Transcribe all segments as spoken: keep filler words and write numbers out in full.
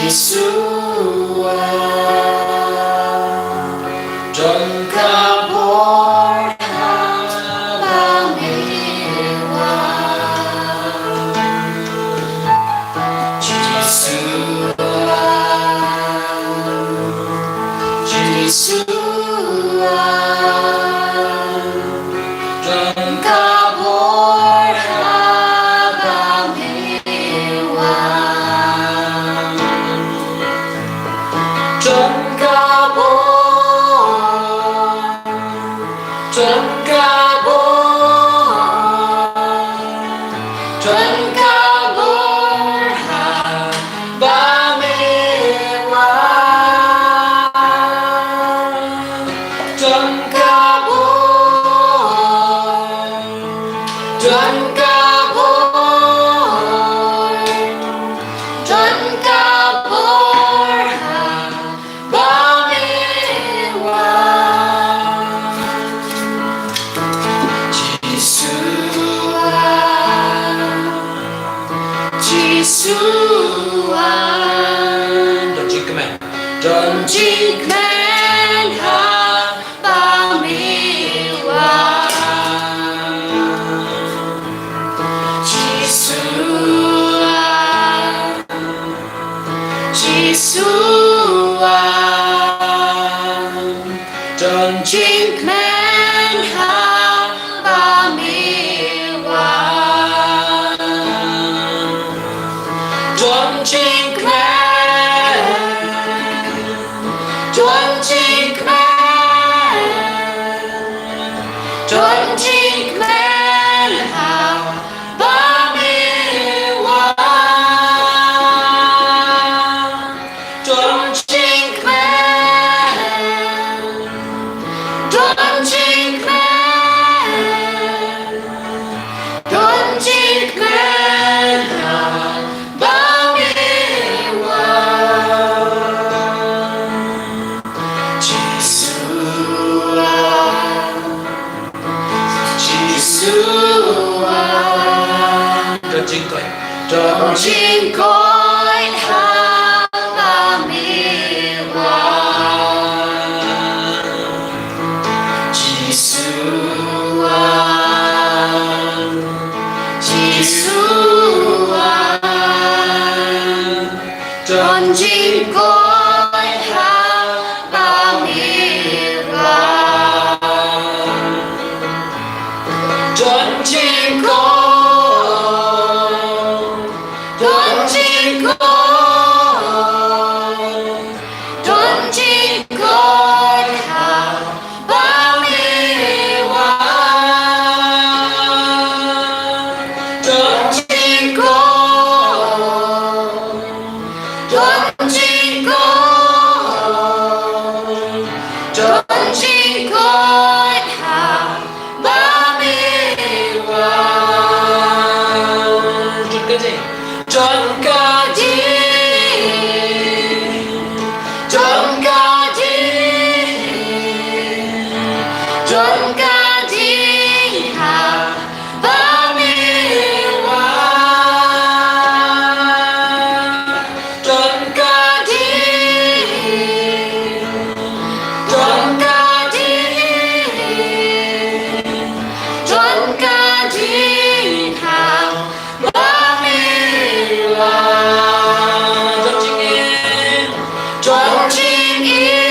Jisu ah, don ka bor haba me wan. Jisu ah, Jisu ah, don ka bor haba me wan. Don ka bor, don ka bor, don ka bor haba me wan. Don ka bor, don ka bor, don ka bor haba me wan. Jisu ah, Jisu ah, don jingkmen, don jingkmen haba me wan. Jisu ah, Jisu ah, don jingkmen haba me wan. Don jingkmen, don jingkmen, don jingkmen haba me wan. Don jingkmen, don jingkmen, don jingkmen haba me wan. Jisu ah, Jisu ah, don jingkoit, don jingkoit haba me wan. Jisu ah, Jisu ah, don jingkoit haba me wan. Don jingkoit, don jingkoit, don jingkoit haba me wan. Don jingkoit, don jingkoit, don jingkoit haba me wan. Don ka ding, don ka ding, don ka ding, don ka ding haba me wan. Don ka ding, don ka ding, don ka ding haba me wan. Don jingim, don jingim,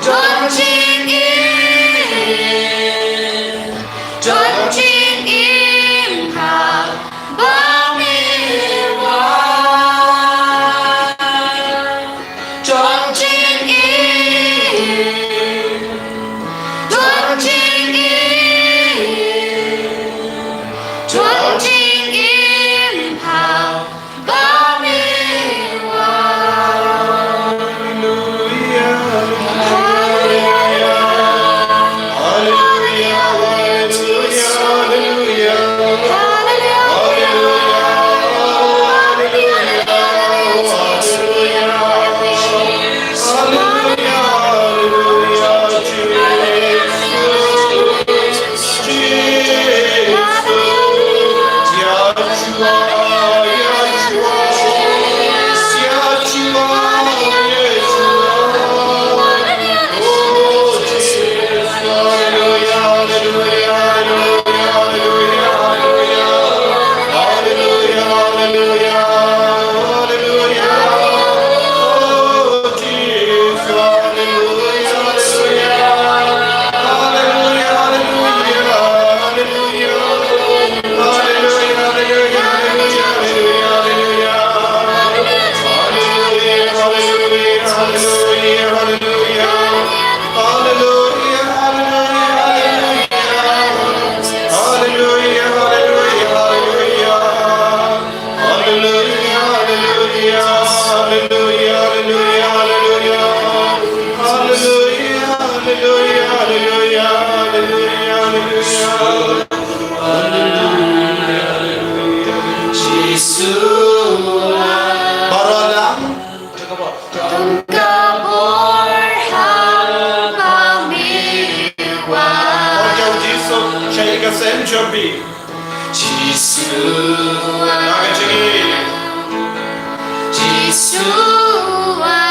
don jingim, don jingim haba me wan. Don jingim, don jingim, Haleluya, haleluya, haleluya, haleluya. Haleluya, haleluya, haleluya. Jisu. Baroh lang. Don ka bor ha phi, Jisu. Sha ïing ka sem jong phi. Jisu. Ka jingim. Jisu.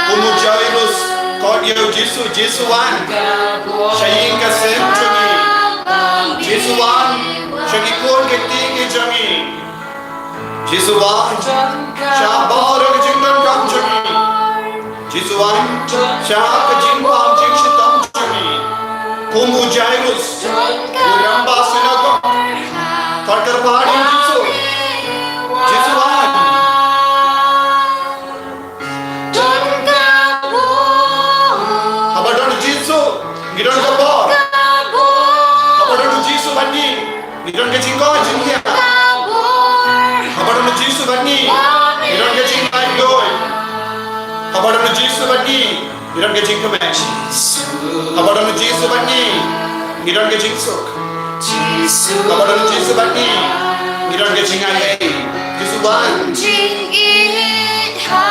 Kum u Jairus, khot ïa u Jisu, Jisu wan. Sha ïing ka sem jong ngi. Jisu wan. Sha ki khun ki kti ki jong ngi. Jisu wan. Sha baroh ki jingdonkam jong ngi. Jisu wan, sha ka jingpang jingshitom jong ngi. Kum u Jairus, u rangbah synagog. Khot kyrpad ïa u Jisu. Jisu wan. Haba don u Jisu, ngi don ka bor. Haba don u Jisu bad ngi, ngi don ka jingkoit jingkhiah. Haba don u Jisu bad ngi, ngi don ka jinglaitluid. Haba don u Jisu bad ngi, ngi don ka jingkmen. Haba don u Jisu bad ngi, ngi don ka jingsuk. Haba don u Jisu bad ngi, ngi don ka jingaiei. Jisu wan. Jingïeit ha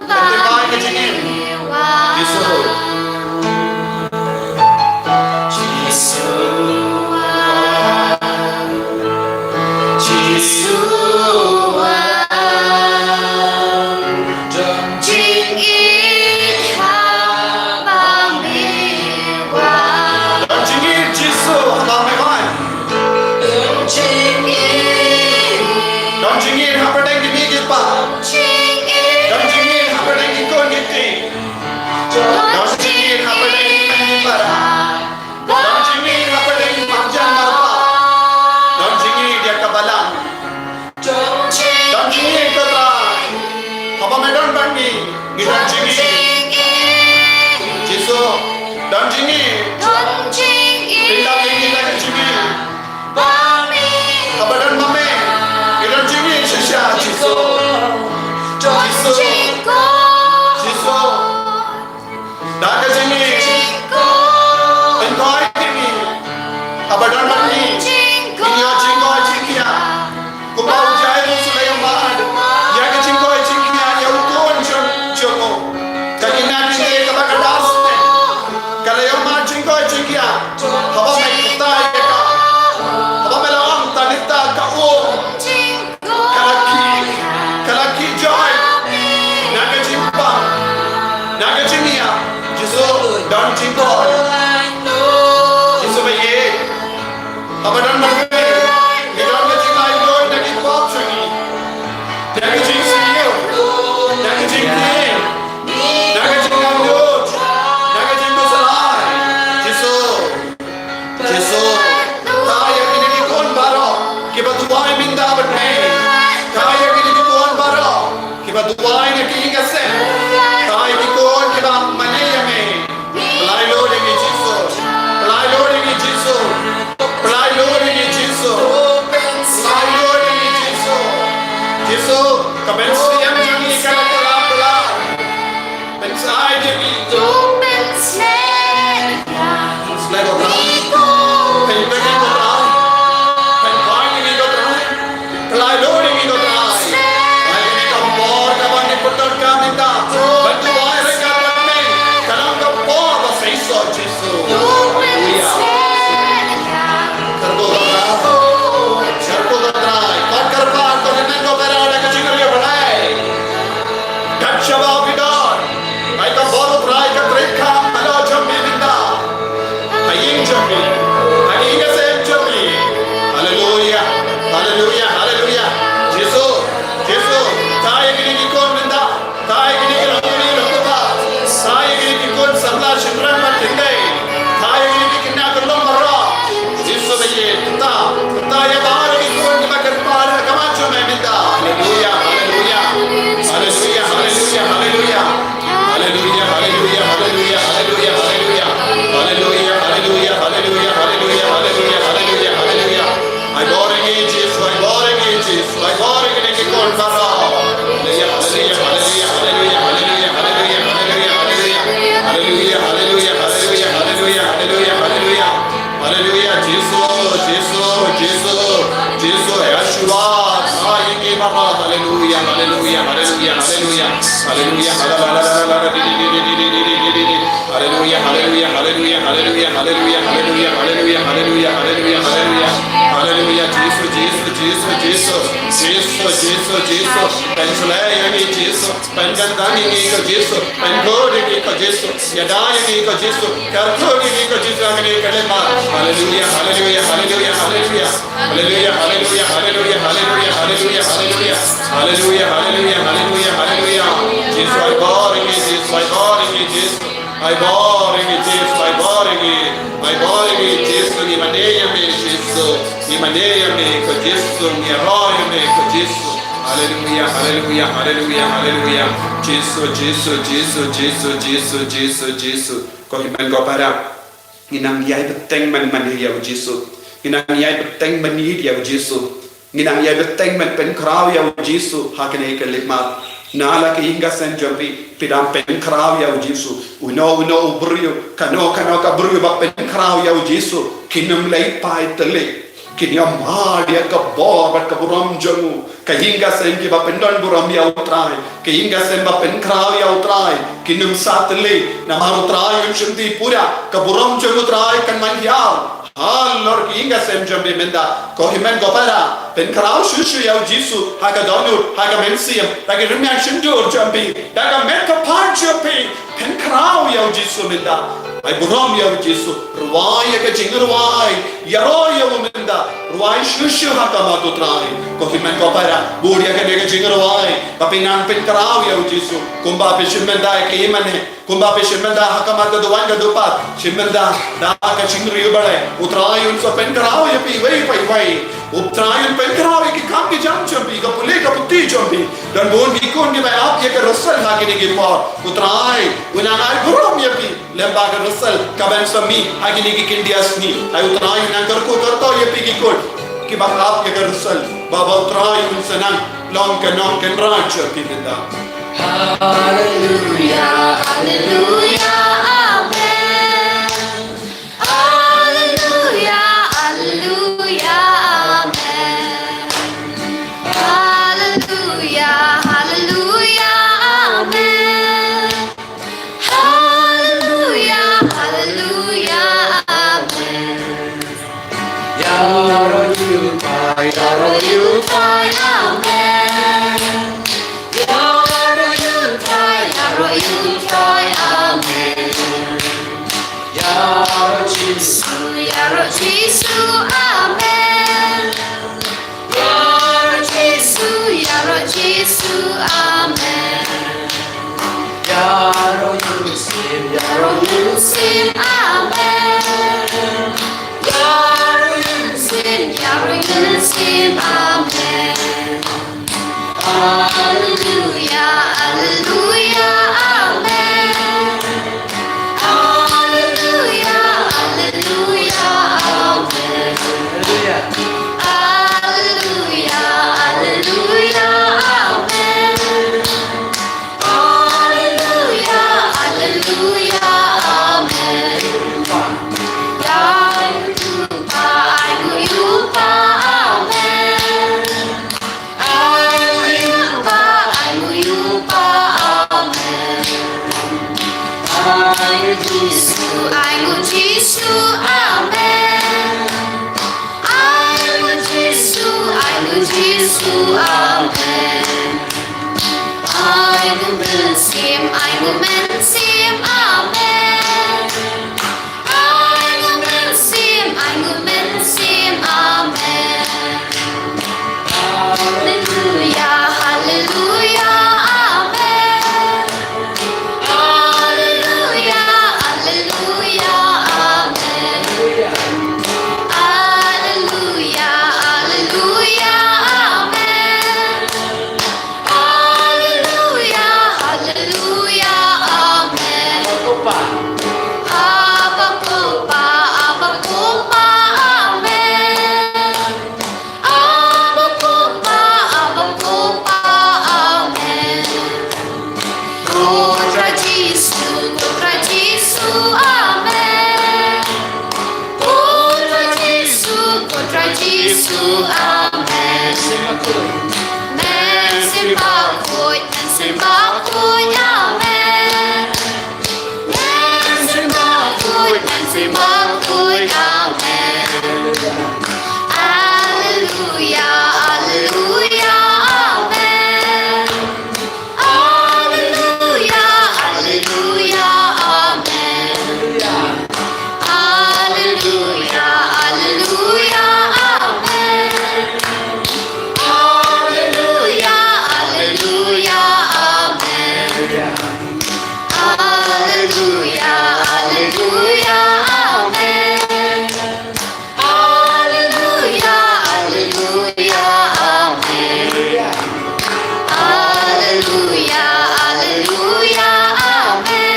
Ban tip bai ka jingim. Jisu. Jisu. Jisu. Don jingïeit ha ba me wan. Don jingïeit Jisu ha ba me wan. Don jingïeit. Don jingïeit hapdeng ki kmie ki kpa. Don jingïeit hapdeng ki khun ki kti. Don jingïeit hapdeng ki kmie ki para. Don jingïeit hapdeng ki marjan marpa. Don jingïeit ïa ka balang. Don jingïeit, ko Trai. Haba me don bad ngi, ngi don jingïeit. Jisu, don jingïeit. Pynlong ïa ngi la ka jingïeit. Haba don ma me, ngi don jingïeit shisha, Jisu. Jisu. Jisu. Da ka jingïeit. Pynkoit ïa ngi. Haba don bad ngi, ngin ïoh jingkoit jingkhiah. Kumba u Jairus u la ïoh mad ïa ka jingkoit jingkhiah ïa u khun jong, jong u. Ka khynnah kynthei kaba ka dar snem ka la ïoh mad jingkoit jingkhiah. Haba me kyntait ïa ka, haba me la ong, "Talitha ka um." Ka la khih, ka la khih joi. Na ka jingpang, na ka jingïap, Jisu, don jingkoit. Jisu ba ïeit. Haba don bad me, ngi don ka jinglaitluid na ki pop jong ngi. Na ka jingsniew, na ka jingtieng, na ka jingangnud, na ka jingpynshlur. Jisu. Jisu, thaw ïa kine ki khun baroh kiba duwai mynta bad me. Thaw ïa kine ki khun baroh kiba duwai na ka ïing ka sem. Thaw ïa ki khun kiba mane ïa me. Pynlait lut ïa ngi Jisu. Pynlait lut ïa ngi Jisu. Pynlait lut ïa ngi Jisu. Pynlait lut ïa ngi Jisu. Jisu, ka mynsiem jong ngi ka la kylla kylla. Pynshai ïa ngi. Pynsleh, ko Trai. Pynpeit ïa ngi, ko Trai. Pynpeit ïa ngi, ko Trai. Pynlait lut ïa ngi, ko Trai. Pynlait ïa ngi, ka bor kaba ngi pyndonkam. Hallelujah, hallelujah, hallelujah, hallelujah, hallelujah, hallelujah, hallelujah, hallelujah, hallelujah, hallelujah, hallelujah, hallelujah, hallelujah, hallelujah, hallelujah, hallelujah, hallelujah, Jisu, Jisu, Jisu, Jisu, Jisu, Jisu, Jisu, Penslei ïa ngi Jisu, Penkhamtam ïa ngi ko Jisu, Penkhor ïa ngi ko Jisu, Ïada ïa ngi ko Jisu, Kyrkhu ïa ngi ko Jisu, ha kane ka lehmar. Hallelujah, hallelujah, hallelujah, hallelujah. Hallelujah, hallelujah, hallelujah, hallelujah, hallelujah, hallelujah. Hallelujah, hallelujah, hallelujah, hallelujah. Jisu, ai bor ïa ngi, Jisu, ai bor ïa ngi, Jisu. Ai bor ïa ngi, Jisu, ai bor ïa ngi. Ai bor ïa ngi, Jisu, ngi mane ïa me, Jisu. Ngi mane ïa me ko Jisu, ngi ïaroh ïa me ko Jisu. Hallelujah, hallelujah, hallelujah, hallelujah. Jisu, Jisu, Jisu, Jisu, Jisu, Jisu, Jisu. Ko hynmen ko para. Ngi nang ïai bteng ban mane ïa u Jisu. Ngi nang ïai bteng ban ïeit ïa u Jisu. Ngi nang ïai bteng ban pynkhraw ïa u Jisu ha kane ka lehmar. Na la ka ïing ka sem jong phi, phi dang pynkhraw ïa u Jisu. Uno uno u briew, kano kano ka briew ba pynkhraw ïa u Jisu, kin ym leit phai tylli. Kin ïamar ïa ka bor bad ka burom jong u. Ka ïing ka sem kiba pyndon burom ïa u Trai, ka ïing ka sem ba pynkhraw ïa u Trai, kin ym sah tylli. Namar u Trai un shim ti pura, ka burom jong u Trai kan wan hiar halor ka ïing ka sem jong phi mynta. Ko hynmen ko para, pynkhraw shuh shuh ïa u Jisu ha ka dohnud, ha ka mynsiem, da ki rynmiang shyntur jong phi, da ka met ka phad jong phi. Pynkhraw ïa u Jisu mynta. Ai burom ïa u Jisu. Rwai ïa ka jingrwai. Ïaroh ïa u mynta. Rwai shuh shuh ha khmat u Trai. Ko hynmen ko para, bud ïa kane ka jingrwai ba phin nang pynkhraw ïa u Jisu. Kumba phi shim mynta ïa ka ïing mane, kumba phi shim mynta ha khmat ka duwan ka dewpath, shim mynta da ka jingriewblei. U Trai un sa pynkhraw ïa phi iwei pa iwei. U Trai un pynkhraw ïa ki kam ki jam jong phi, ka pule ka puthi jong phi. Don bun ki khun kiba ap ïa ka result ha kine ki por. U Trai un nang ai burom ïa phi lem bad ka result kaban sa mih ha kine ki khyndiat sngi. Ai u Trai un nang kyrkhu kyrtong ïa phi ki khun kiba ap ïa ka result. Ba ba u Trai un sa nang long ka nongkynrad jong phi mynta. Hallelujah, hallelujah, amen. Hallelujah, hallelujah, amen. Hallelujah, hallelujah, amen. Hallelujah, hallelujah, amen. Ïaroh ïa u Trai, ïaroh ïa u Trai, amen. Ïaroh ïa u Trai, ïaroh ïa u Trai, amen. Ïaroh Jisu, ïaroh Jisu, amen. Ïaroh Jisu, ïaroh Jisu, amen. Ïaroh ïa u Mynsiem, ïaroh ïa u Mynsiem, amen. Ïaroh ïa u Mynsiem, ïaroh ïa u Mynsiem, amen. Alleluia, alleluia, amen. Alleluia, alleluia, amen. Alleluia, alleluia, amen. Alleluia, alleluia, amen. Ïa u Pa, ïa u Pa, amen. Ai nguh ïa u Pa, ai nguh ïa u Pa, amen. Ai nguh ïa u Jisu, ai nguh ïa u Jisu, amen. Ai nguh ïa u Jisu, ai nguh ïa u Jisu, amen. Ai nguh ïa u Mynsiem, ai nguh ïa u Mynsiem, amen. Ai nguh ïa u Mynsiem, ai nguh ïa u Mynsiem, amen. Alleluia, alleluia, amen. Alleluia, alleluia, amen. Alleluia, alleluia, amen. Alleluia, alleluia, amen. Abba Topa, Abba Topa, amen. Abba Topa, Abba Topa, amen. Ko Trai Jisu, ko Trai Jisu, amen. Ko Trai Jisu, ko Trai Jisu, amen. Mynsiem Bakhuid, Mynsiem Amen. Alleluia, alleluia, amen. Alleluia, alleluia, amen. Alleluia, alleluia, amen. Alleluia, alleluia, amen. Alleluia, alleluia, amen. Alleluia, alleluia, amen. Alleluia, alleluia, amen.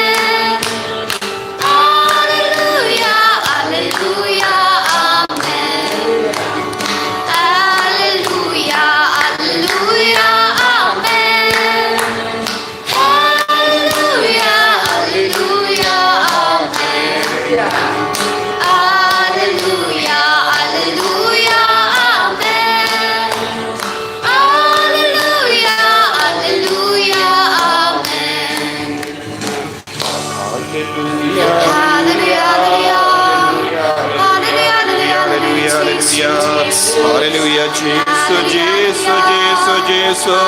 Alleluia, alleluia, amen. Alleluia, alleluia, amen. Alleluia, alleluia, amen. Alleluia, alleluia, amen. Alleluia, alleluia, amen. Alleluia, alleluia, alleluia, alleluia, alleluia, alleluia, alleluia, Jisu, Jisu, Jisu, Jisu.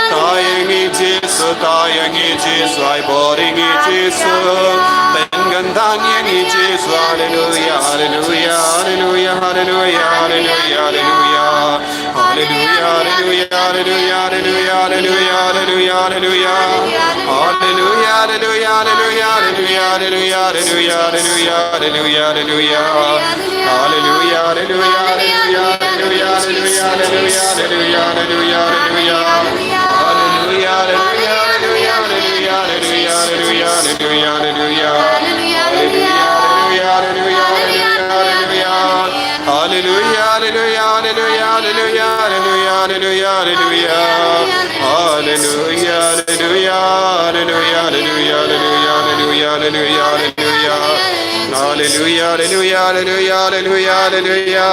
Khublei ïa ngi Jisu, khublei ïa ngi Jisu, ai bor ïa ngi Jisu. Pynkyndang ïa ngi Jisu, alleluia, alleluia, alleluia, alleluia, alleluia, alleluia. Alleluia, alleluia, alleluia, alleluia, alleluia, alleluia, alleluia. Alleluia, alleluia, alleluia, alleluia, alleluia, alleluia, alleluia, alleluia, alleluia. Alleluia, alleluia, alleluia, alleluia, alleluia, alleluia, alleluia, alleluia. Alleluia, alleluia, alleluia, alleluia, alleluia, alleluia, alleluia, alleluia. Alleluia, alleluia, alleluia, alleluia, alleluia. Alleluia, alleluia, alleluia, alleluia, alleluia, alleluia. Alleluia, alleluia, alleluia, alleluia, alleluia, alleluia, alleluia, alleluia. Alleluia, alleluia, alleluia, alleluia, alleluia.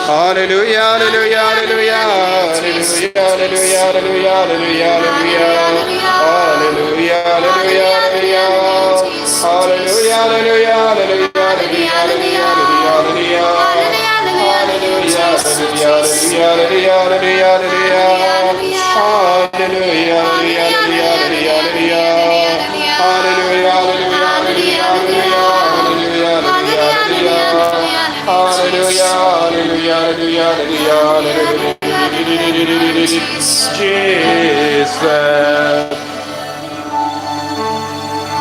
Alleluia, alleluia, alleluia, alleluia, alleluia, alleluia, alleluia. Alleluia, alleluia, alleluia. Alleluia, alleluia, alleluia, alleluia, alleluia, alleluia. Alleluia, alleluia, alleluia, alleluia, alleluia, alleluia. Alleluia, alleluia, alleluia, alleluia, alleluia. Alleluia, alleluia, alleluia, alleluia, alleluia, alleluia. Alleluia, alleluia, alleluia, alleluia, alleluia. Jesus.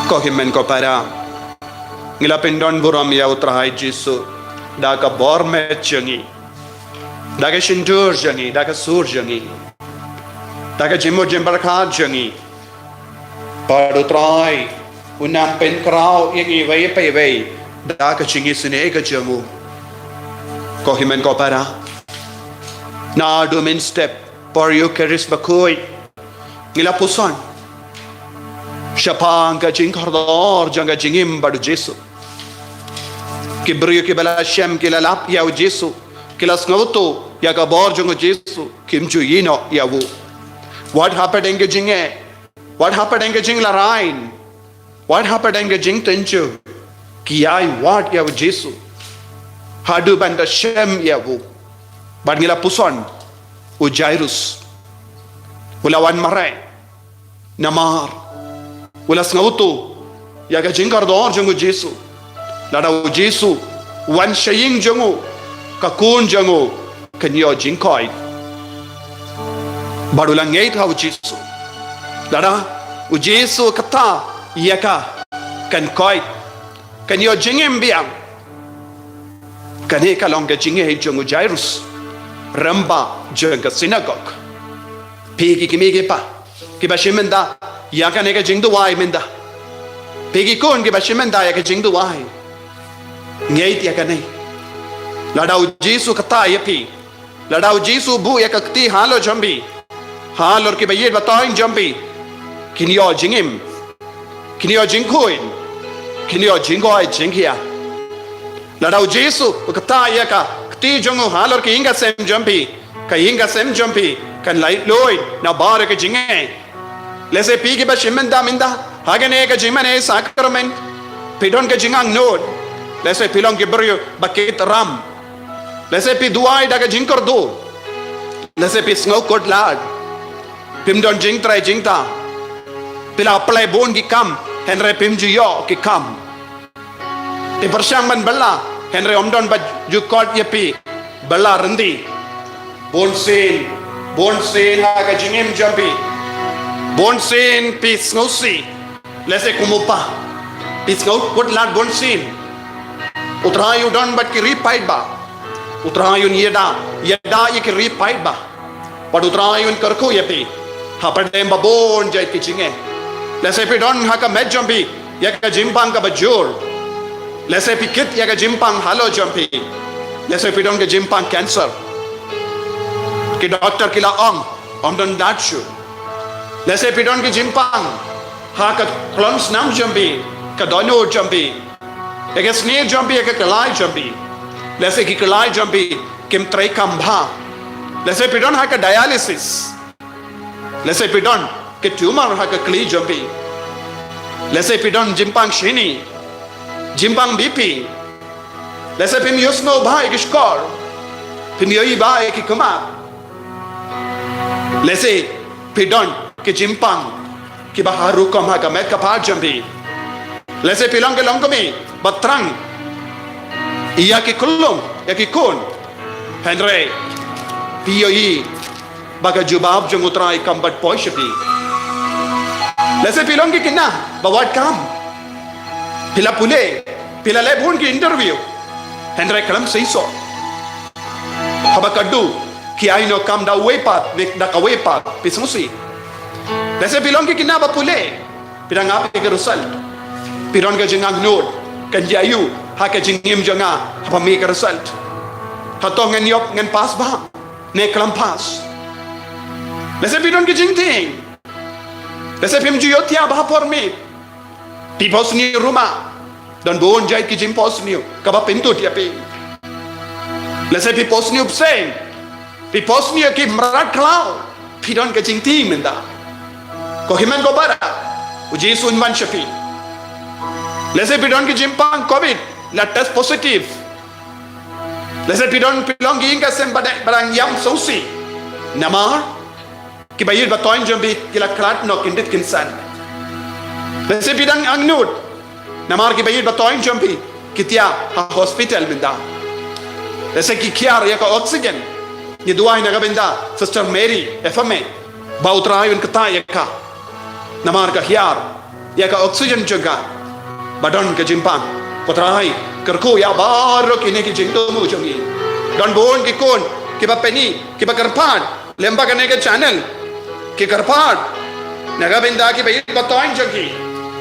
Ko hynmen ko para, ngi la pyndon burom ïa U Trai Jisu da ka bor met jong ngi, da ka shyntur jong ngi, da ka sur jong ngi, da ka jingmut jingpyrkhat jong ngi. Bad U Trai un nang pynkhraw ïa ngi iwei pa iwei da ka jingisynei ka jong u. Ko hynmen ko para, naduh mynstep por Eukharist bakhuid ngi la puson shaphang ka jingkordor jong ka jingim bad U Jisu. Ki briew kiba la shem ki la lap ïa U Jisu, ki la sngewthuh ïa ka bor jong U Jisu, kim ju ïehnoh ïa u. Wat hapdeng ka jingeh, wat hapdeng ka jinglarai, wat hapdeng ka jingtynjuh, ki ïai wad ïa U Jisu haduh ban da shem ïa u. Bad ngi la puson u Jairus u la wan mareh, namar u la sngewthuh ïa ka jingkordor jong U Jisu. Lada U Jisu wan sha ïing jong u, ka khun jong u kan ïoh jingkoit. Bad u la ngeit ha U Jisu. Lada U Jisu kata ïa ka, kan koit, kan ïoh jingim biang. Kane ka long ka jingeh jong u Jairus, rangbah jong ka synagog. Phi ki kmie ki kpa kiba shim bynta ïa kane ka jingduwai mynta, phi ki khun kiba shim bynta ïa ka jingduwai, ngeit ïa kane. Lada U Jisu kata ïa phi, lada U Jisu buh ïa ka kti halor jong phi, halor kiba ïeit ba toiñ jong phi, kin ïoh jingim, kin ïoh jingkhuid, kin ïoh jingkoit jingkhiah. Lada U Jisu u kata ïa ka kti jong u halor ka ïing ka sem jong phi, ka ïing ka sem jong phi kan lait luid nabar ka jingeh. Lehse phi kiba shim bynta mynta ha kane ka jingmane sakramen, phi don ka jingangnud, Lehse phi long ki briew ba kit ram. Lehse phi duwai da ka jingkyrduh. Lehse phi sngew kut lad. Phim don jingtrei jingtah. Phi la apply bun ki kam, hynrei phim ju ïoh ki kam. Phi pyrshang ban bylla, hynrei ym don ba ju kot ïa phi. Bylla ryndi. Bun sien, bun sien ha ka jingim jong phi. Bun sien phi sngewsih. Lehse kum u pa, phi sngew kut lad bun sien. U Trai u don bad ki riewpaidbah. U Trai un ïada, ïada ïa ki riewpaidbah. Bad u Trai un kyrkhu ïa phi hapdeng ba bun jait ki jingeh. Lehse phi don ha ka met jong phi ïa ka jingpang kaba jur. Lehse phi kit ïa ka jingpang halor jong phi. Lehse phi don ka jingpang cancer. Ki doktor ki la ong, ym don lad shuh. Lehse phi don ka jingpang ha ka khlong snam jong phi, ka dohnud jong phi, ïa ka sngi jong phi, ïa ka khlai jong phi. Lehse ki khlai jong phi kim treikam bha. Lehse phi don ha ka dialysis. Lehse phi don ka tumor ha ka kli jong phi. Lehse phi don jingpang shini, jingpang B P. Lehse phim ïohsngew bha ïa ki shkor, phim ïohi bha ïa ki khmat. Lehse phi don ki jingpang kiba ha rukom ha ka met ka phad jong phi. Lehse phi long ki longkmie ba thrang ïa ki khyllung, ïa ki khun. Hynrei phi ïohi ba ka jubab jong u Trai kam pat poi sha phi. Lehse phi long ki khynnah ba wad kam. Phi la pule, phi la leh bun ki interview. Hynrei khlem seisoh. Haba ka dei ki ai noh kam da uwei pat ne da kawei pat, phi sngewsih. Lehse phi long ki khynnah ba pule, phi dang ap ïa ka result. Phi don ka jingangnud, kan jia aiu ha ka jingim jong nga haba mih ka result. Hato ngan ïoh, ngan pass bha ne khlem pass. Lehse phi don ki jingtieng. Lehse phim ju ïoh thiah bha por miet. Phi phohsniew ruh ma, don bun jait ki jingphohsniew kaba pynthut ïa phi. Lehse phi phohsniew bseiñ, phi phohsniew ki mrad khlaw. Phi don ka jingtieng mynta. Ko hynmen ko para, u Jisu un wan sha phi. Lehse phi don ki jingpang covid, la test positive. Lehse phi don, phi long ki ïing ka sem ba dang, ba dang ïam sngewsih. Namar kiba ïeit ba thoiñ jong phi ki la khlad noh khyndiat khynsan. Lehse phi dang angnud. Namar kiba ïeit ba thoiñ jong phi ki thiah ha hospital mynta. Lehse ki khiar ïa ka oxygen. Ngi duwai na ka bynta Sister Mary Efame, ba u Trai un ktah ïa ka. Namar ka hiar ïa ka oxygen jong ka. Ba don ka jingpang, ko Trai, kyrkhu ïa baroh kine ki jingthmu jong ngi. Don bun ki khun kiba pyni, kiba kyrpad lem bad kane ka channel. Ki kyrpad na ka bynta kiba ïeit ba thoiñ jong ki.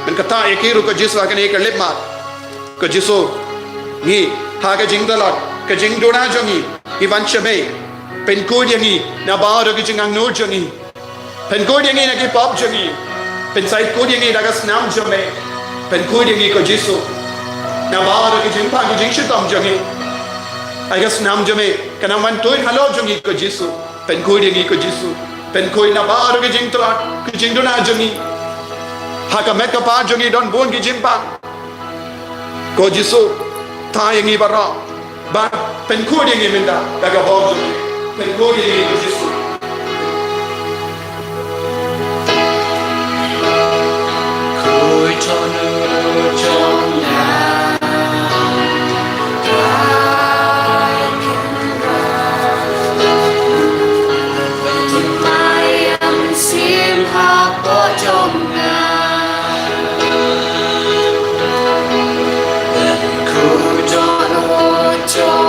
Men ktah ïa ki ruh ko Jisu ha kane ka lip mat. Ko Jisu, ngi ha ka jingtlot, ka jingduna jong ngi, ngi wan sha me. Pynkhuid ïa ngi na baroh ki jingangnud jong ngi. Pynkhuid ïa ngi na ki pop jong ngi. Pynsait khuid ïa ngi da ka snam jong me. Pynkhuid ïa ngi ko Jisu na baroh ki jingpang ki jingshitom jong ngi. Ai ka snam jong me kan nang wan tuid halor jong ngi ko Jisu. Pynkhuid ïa ngi ko Jisu. Pynkhuid na baroh ki jingtlot, ki jingduna jong ngi. Ha ka met ka phad jong ngi don bun ki jingpang. Ko Jisu, ktah ïa ngi baroh. Bad pynkhuid ïa ngi mynta da ka bor jong me. Pynkhuid ïa ngi ko Jisu.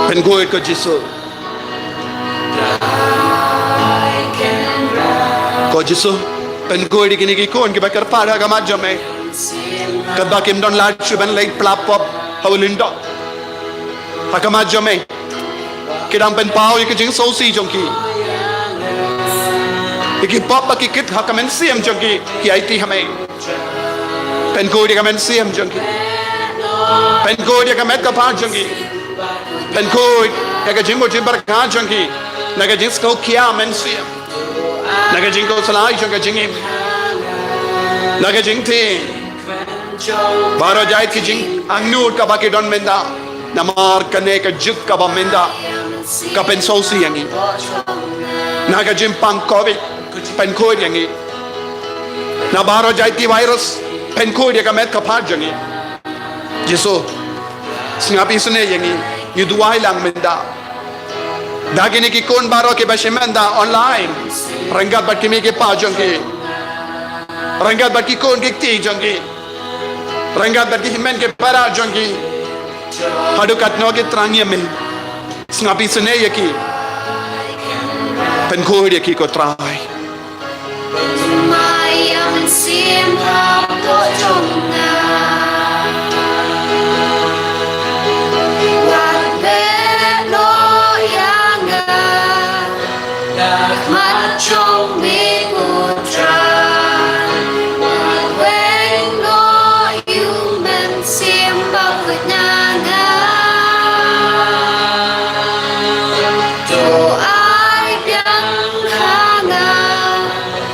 Pynkhuid ko Jisu. Ko Jisu, pynkhuid ïa kine ki khun kiba kyrpad ha khmat jong me. Katba kim don lad shuh ban leit pynlap pop ha u lyngdoh. Ha khmat jong me, ki dang pynpaw ïa ki jingsngewsih jong ki. Ïa ki pop ba ki kit ha ka mynsiem jong ki, ki aiti ha me. Pynkhuid ïa ka mynsiem jong ki. Pynkhuid ïa ka met ka phad jong ki. Pynkhuid ïa ka jingmut jingpyrkhat jong ki. Na ka jingsngewkhia mynsiem. Na ka jingkhuslai jong ka jingim. Na ka jingtieng. Baroh jait ki jingangnud kaba ki don mynta. Namar kane ka juk kaba mynta ka pynsngewsih ïa ngi. Na ka jingpang covid pynkhuid ïa ngi. Na baroh jait ki virus pynkhuid ïa ka met ka phad jong ngi. Jisu, sngap isynei ïa ngi. Ngi duwai lang mynta da kine ki khun baroh kiba shim mynta online, ryngkat bad ki mei ki pa jong ki, ryngkat bad ki khun ki kti jong ki, ryngkat bad ki hynmen ki para jong ki. Haduh katno ki thrang ïa me. Sngap isynei ïa ki. Pynkhuid ïa ki, ko Trai.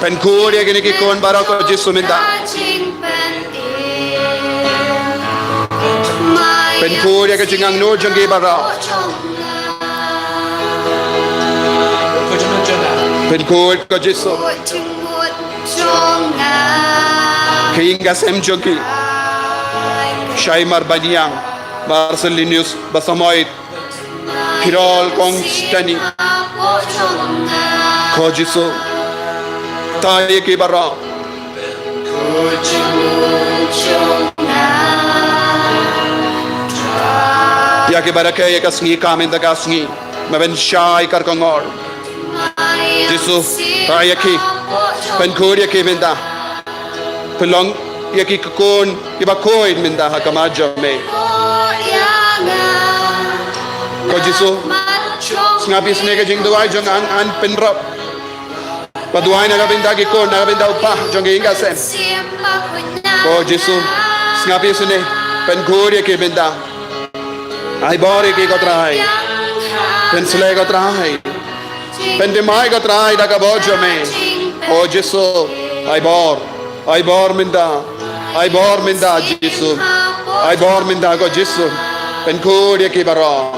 Pynkhuid ïa kine ki khun baroh, ko Jisu, mynta. Pynkhuid ïa ka jingangnud jong ki baroh. Pynkhuid, ko Jisu. Ki ïing ki sem jong ki. Shaimar Baniang, Marcelinius Basamoit, Kirol Kong Stani. Ko Jisu, tai ïa ki baroh. Ïa ki baroh ki ïa ka sngi ka mynta ka sngi, ma ban shai kar kongor. Jisu, tai ïa ki. Pynkhuid ïa ki mynta. Pynlong ïa ki khun kiba khuid mynta ha khmat jong me. Ko Jisu, sngap isynei ka jingduwai jong Ang An Pynrop. Ba duwai na ka bynta ki khun, na ka bynta u pa jong ki ïing ki sem. Ko Jisu, sngap isynei, pynkhuid ïa ki mynta. Ai bor ïa ki, ko Trai. Pynsleh, ko Trai. Pynthymmai, ko Trai, da ka bor jong me. Ko Jisu, ai bor. Ai bor mynta. Ai bor mynta, Jisu. Ai bor mynta, ko Jisu. Pynkhuid ïa ki baroh.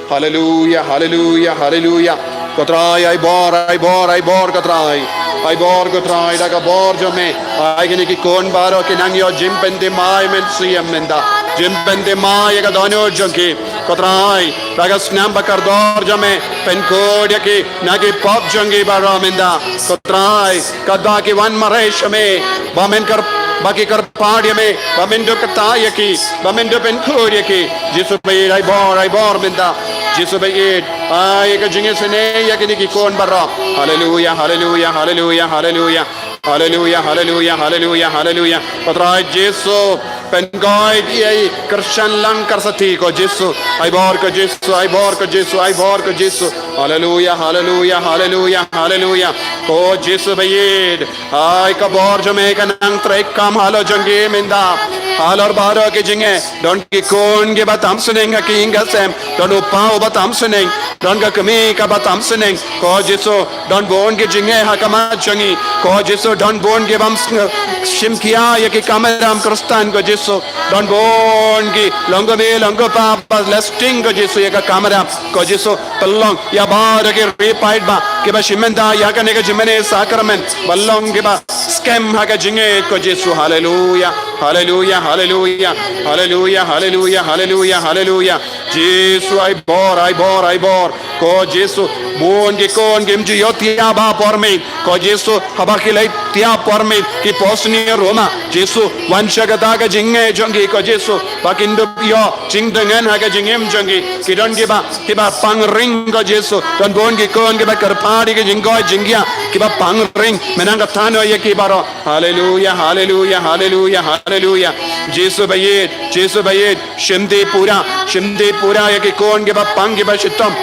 Haleluya, haleluya, haleluya. Ko Trai, ai bor, ai bor, ai bor, ko Trai. Ai bor, ko Trai, da ka bor jong me. Ai kine ki khun baroh ki nang ïoh jingpynthymmai mynsiem mynta. Jingpynthymmai ïa ka dohnud jong ki, ko Trai. Da ka snam ba kordor jong me, pynkhuid ïa ki na ki pop jong ki baroh mynta, ko Trai. Katba ki wan mareh sha me, ba men kyrp-, ba ki kyrpad ïa me, ba men dup kata ïa ki, ba men dup pynkhuid ïa ki. Jisu baieit, ai bor, ai bor mynta. Jisu baieit, ai ka jingisynei ïa kine ki khun baroh. Haleluya, haleluya, haleluya, haleluya. Haleluya, haleluya, haleluya, haleluya. Ko Trai Jisu, pynkoit ïa i Kyrshan Langkarsathi, ko Jisu. Ai bor, ko Jisu, ai bor, ko Jisu, ai bor, ko Jisu. Haleluya, haleluya, haleluya, haleluya. Ko Jisu baieit, ai ka bor jong me ka nang treikam halor jong ki mynta. Halor baroh ki jingeh, don ki khun kiba tam sneng ha ki ïing ki sem, don u pa uba tam sneng, don ka kmie kaba tam sneng. Ko Jisu, don bun ki jingeh ha khmat jong ngi. Ko Jisu, don bun ki bym sng-, shim khia ïa ki kamram Khristan, ko Jisu. Don bun ki long kmie long kpa ba la sting, ko Jisu, ïa ka kamram. Ko Jisu, pynlong ïa baroh ki ri paidbah kiba shim bynta ïa kane ka jingmane sakramen, ba long kiba skhem ha ka jingngeit, ko Jisu. Haleluya, haleluya, haleluya, haleluya, haleluya, haleluya, haleluya. Jisu, ai bor, ai bor, ai bor. Ko Jisu, bun ki khun kim ju ïoh tiap ha por miet. Ko Jisu, haba ki la tiap por miet, ki pos ne ruma. Jisu, wan sha kata ka jingngeit jong ki, ko Jisu, ba kin dup ïoh jingdongan ha ka jingim jong ki. Ki don kiba, kiba pang ring, ko Jisu. Don bun ki khun kiba kyrpad ïa ka jingkoit jingkhiah, kiba pang ring. Men nang kata noh ïa ki baroh. Haleluya, haleluya, haleluya, haleluya. Jisu baieit, Jisu baieit. Shim Tripura, shim Tripura ïa ki khun kiba pang kiba shitom.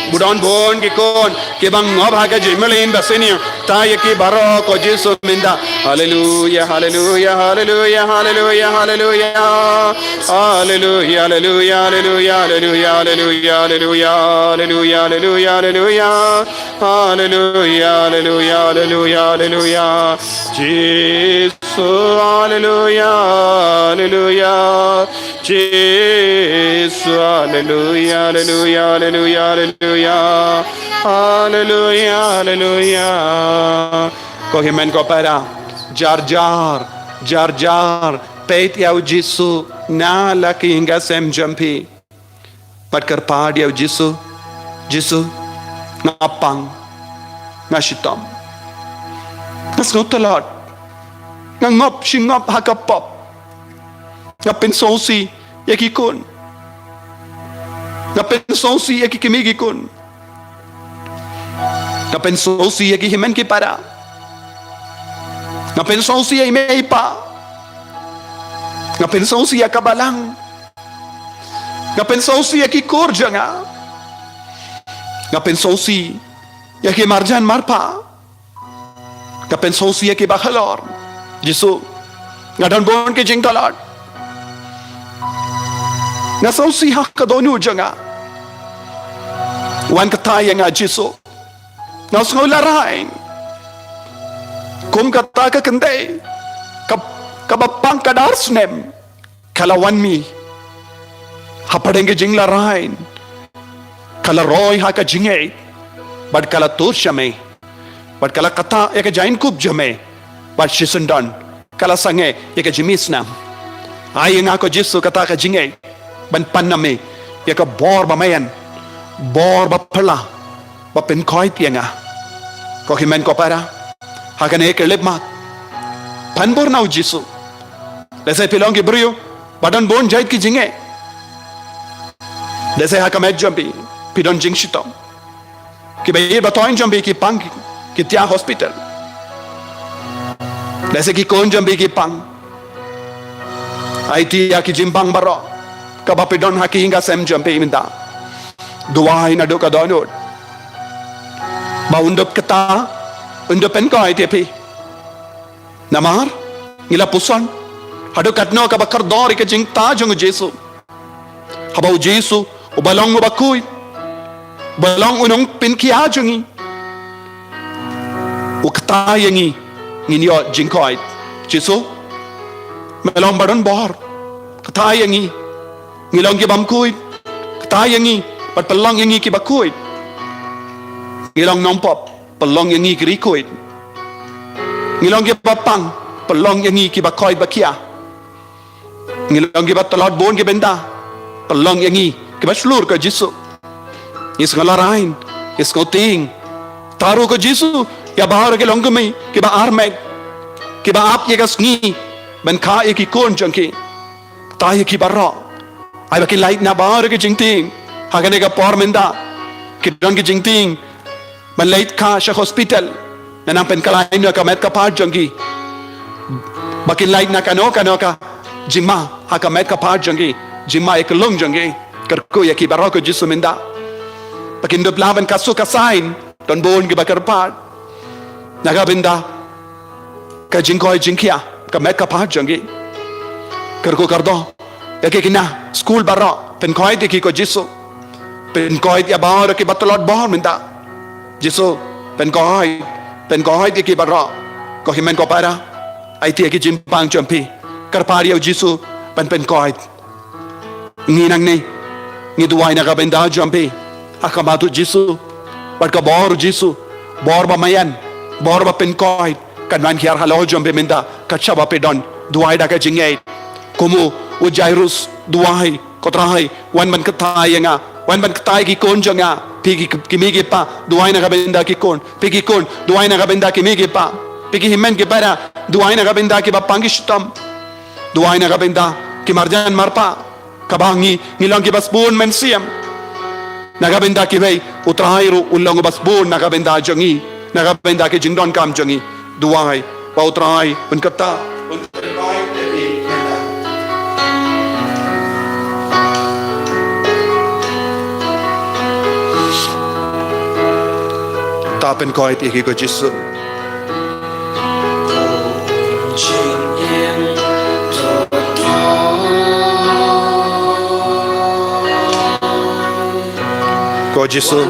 Ba don bun ki khun Kiba ngop ha ka jingmlien ba sniew. Kata ïa ki baroh ko Jisu mynta. Haleluya, haleluya, haleluya, haleluya, haleluya. Haleluya, haleluya, haleluya, haleluya, haleluya, haleluya, haleluya, haleluya. Haleluya, haleluya, haleluya, haleluya. Jisu, haleluya, haleluya. Jisu, haleluya, haleluya, haleluya, haleluya. Haleluya, haleluya. Ko hynmen ko para, jar jar, jar jar, peit ïa u Jisu na la ki ïing sem jong phi. Bad kyrpad ïa u Jisu, Jisu, nga pang, nga shitom. Nga sngew tlot, nga ngop shi ngop ha ka pop. Nga pynsngewsih ïa ki khun. Nga pynsngewsih ïa ki kmie ki khun. Nga pynsngewsih ïa ki hynmen ki para. Nga pynsngewsih ïa i mei i pa. Nga pynsngewsih ïa ka balang. Nga pynsngewsih ïa ki kur jong nga. Nga pynsngewsih ïa ki marjan marpa. Nga pynsngewsih ïa ki ba halor. Jisu, nga don bun ki jingtlot. Nga sngewsih ha ka dohnud jong nga. Wan kata ïa nga Jisu. Nga sngew la rain. Kum kata ka kynthei ka, kaba pang ka dar snem. Ka la wan mih hapdeng ka jingla rain. Ka la roi ha ka jingngeit. Bad ka la tur sha me. Bad ka la kata ïa ka jaiñkup jong me. Bad shisyndon ka la sangeh ïa ka jingmih snam. Ai ïa nga ko Jisu kata ka jingngeit ban pan na me ïa ka bor ba maïan, bor ba phylla, ba pynkhoit ïa nga. Ko hynmen ko para, ha kane ka lipmat, pan bor na u Jisu. Lehse phi long ki briew ba don bun jait ki jingeh. Lehse ha ka met jong phi phi don jingshitom. Kiba ïeit ba thoiñ jong phi ki pang, ki thiah hospital. Lehse ki khun jong phi ki pang. Aiti ïa ki jingpang baroh kaba phi don ha ki ïing ka sem jong phi mynta. Duwai naduh ka dohnud ba un dup kata, un dup pynkhoit ïa phi. Namar ngi la pyrshang haduh katno kaba kordor ïa ka jingthaw jong u Jisu. Haba u Jisu uba long uba khuid, uba long u nongpynkhiah jong ngi, u kata ïa ngi ngin ïoh jingkhoit. Jisu, me long ba don bor, kata ïa ngi. Ngi long ki bym khuid, kata ïa ngi. Bad pynlong ïa ngi kiba khuid. Ngi long nongpop, pynlong ïa ngi ki riewkhuid. Ngi long kiba pang, pynlong ïa ngi kiba khoit ba khiah. Ngi long kiba tlot bun ki bynta, pynlong ïa ngi kiba shlur ko Jisu. Ngi sngew la rain, ngi sngew tieng. Tharai ko Jisu ïa baroh ki longkmie kiba armet, kiba ap ïa ka sngi ban kha ïa ki khun jong ki. Kata ïa ki baroh. Ai ba kin lait na baroh ki jingtieng ha kane ka por mynta. Ki don ki jingtieng ban leit kha sha hospital. Nang pynkylla ïa ka met ka phad jong ki. Ba kin lait na kano kano ka jingma ha ka met ka phad jong ki, jingma ïa ka lung jong ki. Kyrkhu ïa ki baroh ko Jisu mynta. Ba kin dup lah ban khasu khasain, don bun kiba kyrpad na ka bynta ka jingkhoit jingkhiah ka met ka phad jong ki. Kyrkhu kyrdoh ïa ki khynnah skul baroh, pynkhoit ïa ki ko Jisu. Pynkhoit ïa baroh kiba tlot bor mynta. Jisu, pynkhoit, pynkhoit ïa ki baroh. Ko hynmen ko para, aiti ïa ki jingpang jong phi. Kyrpad ïa u Jisu ban pynkhoit. Ngi nangne ngi duwai na ka bynta jong phi ha khmat u Jisu. Bad ka bor u Jisu, bor ba maïan, bor ba pynkhoit, kan wan hiar halor jong phi mynta kat shaba phi don. Duwai da ka jingngeit. Kum u Jairus, duwai, ko Trai, wan ban kyrteng ïa nga, wan ban kyrteng ïa ki khun jong nga. Phi ki, ki mei ki pa, duwai na ka bynta ki khun. Phi ki khun, duwai na ka bynta ki mei ki pa. Phi ki hynmen ki para, duwai na ka bynta kiba pang ki shitom. Duwai na ka bynta ki marjan marpa. Kaba ngi, ngi long kiba sbun mynsiem. Na ka bynta kiwei, u Trai ruh un long uba sbun na ka bynta jong ngi, na ka bynta ki jingdonkam jong ngi. Duwai ba u Trai un kyrteng, un kyrteng. Pynkoit ïa ki ko Jisu. Ko Jisu.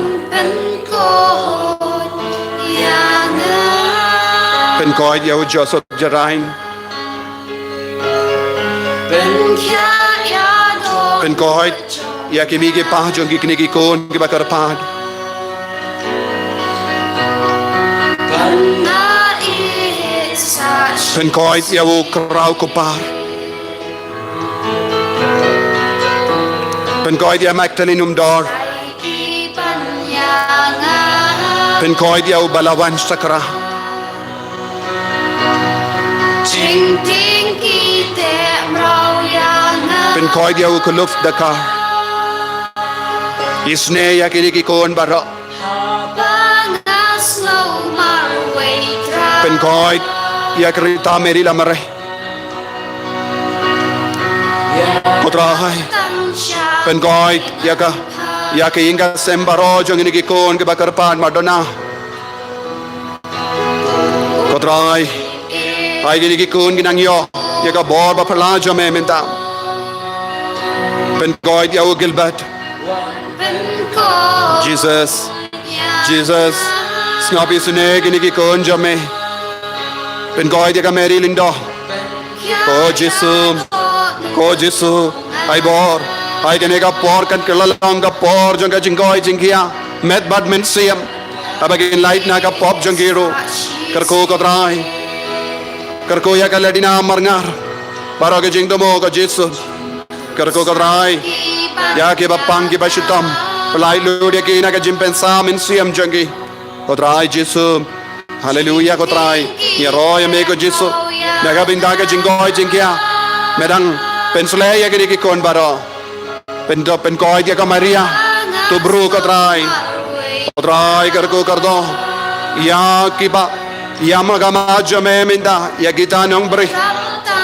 Pynkoit ïa u Joseph Jarain. Pynkoit ïa ki mei ki pa jong kine ki khun kiba kyrpad. Pynkoit ïa u Kraw Kupar. Pynkoit ïa Magdalene Umdor. Pynkoit ïa u Balawan Sakra. Pynkoit ïa u Kuluf Dakar. Isynei ïa kine ki khun baroh. Pynkoit ïa ka Rita Mary Lamare. Ko Trai. Pynkoit ïa ka, ïa ka ïing ka sem baroh jong kine ki khun kiba kyrpad, Madonna. Ko Trai, ai kine ki khun ki nang ïoh ïa ka bor ba phylla jong me mynta. Pynkoit ïa u Gilbert. Jesus, Jesus, sngap isynei kine ki khun jong me. Pynkoit ïa ka Mary Lindo. Ko Jisu, ko Jisu, ai bor, ai kane ka por kan kylla long ka por jong ka jingkoit jingkhiah, met bad mynsiem. Haba kin lait na ka pop jong ki ruh. Kyrkhu ko Trai. Kyrkhu ïa ka Ladina Marngar. Baroh ka jingthmu ko Jisu. Kyrkhu ko Trai. Ïa kiba pang kiba shitom. Pynlait lut ïa ki na ka jingpynsan mynsiem jong ki. Ko Trai Jisu. Haleluia ko Trai. Ngi ïaroh ïa me ko Jisu. Na ka bynta ka jingkoit jingkhiah. Me dang pynsleh ïa kine ki khun baroh. Pyndonkam pynkoit ïa ka Maria. To bru ko Trai. Ko Trai kyrkhu kyrdoh. Ïa kiba ïam ha khmat jong me mynta. Ïa kita nongbriew.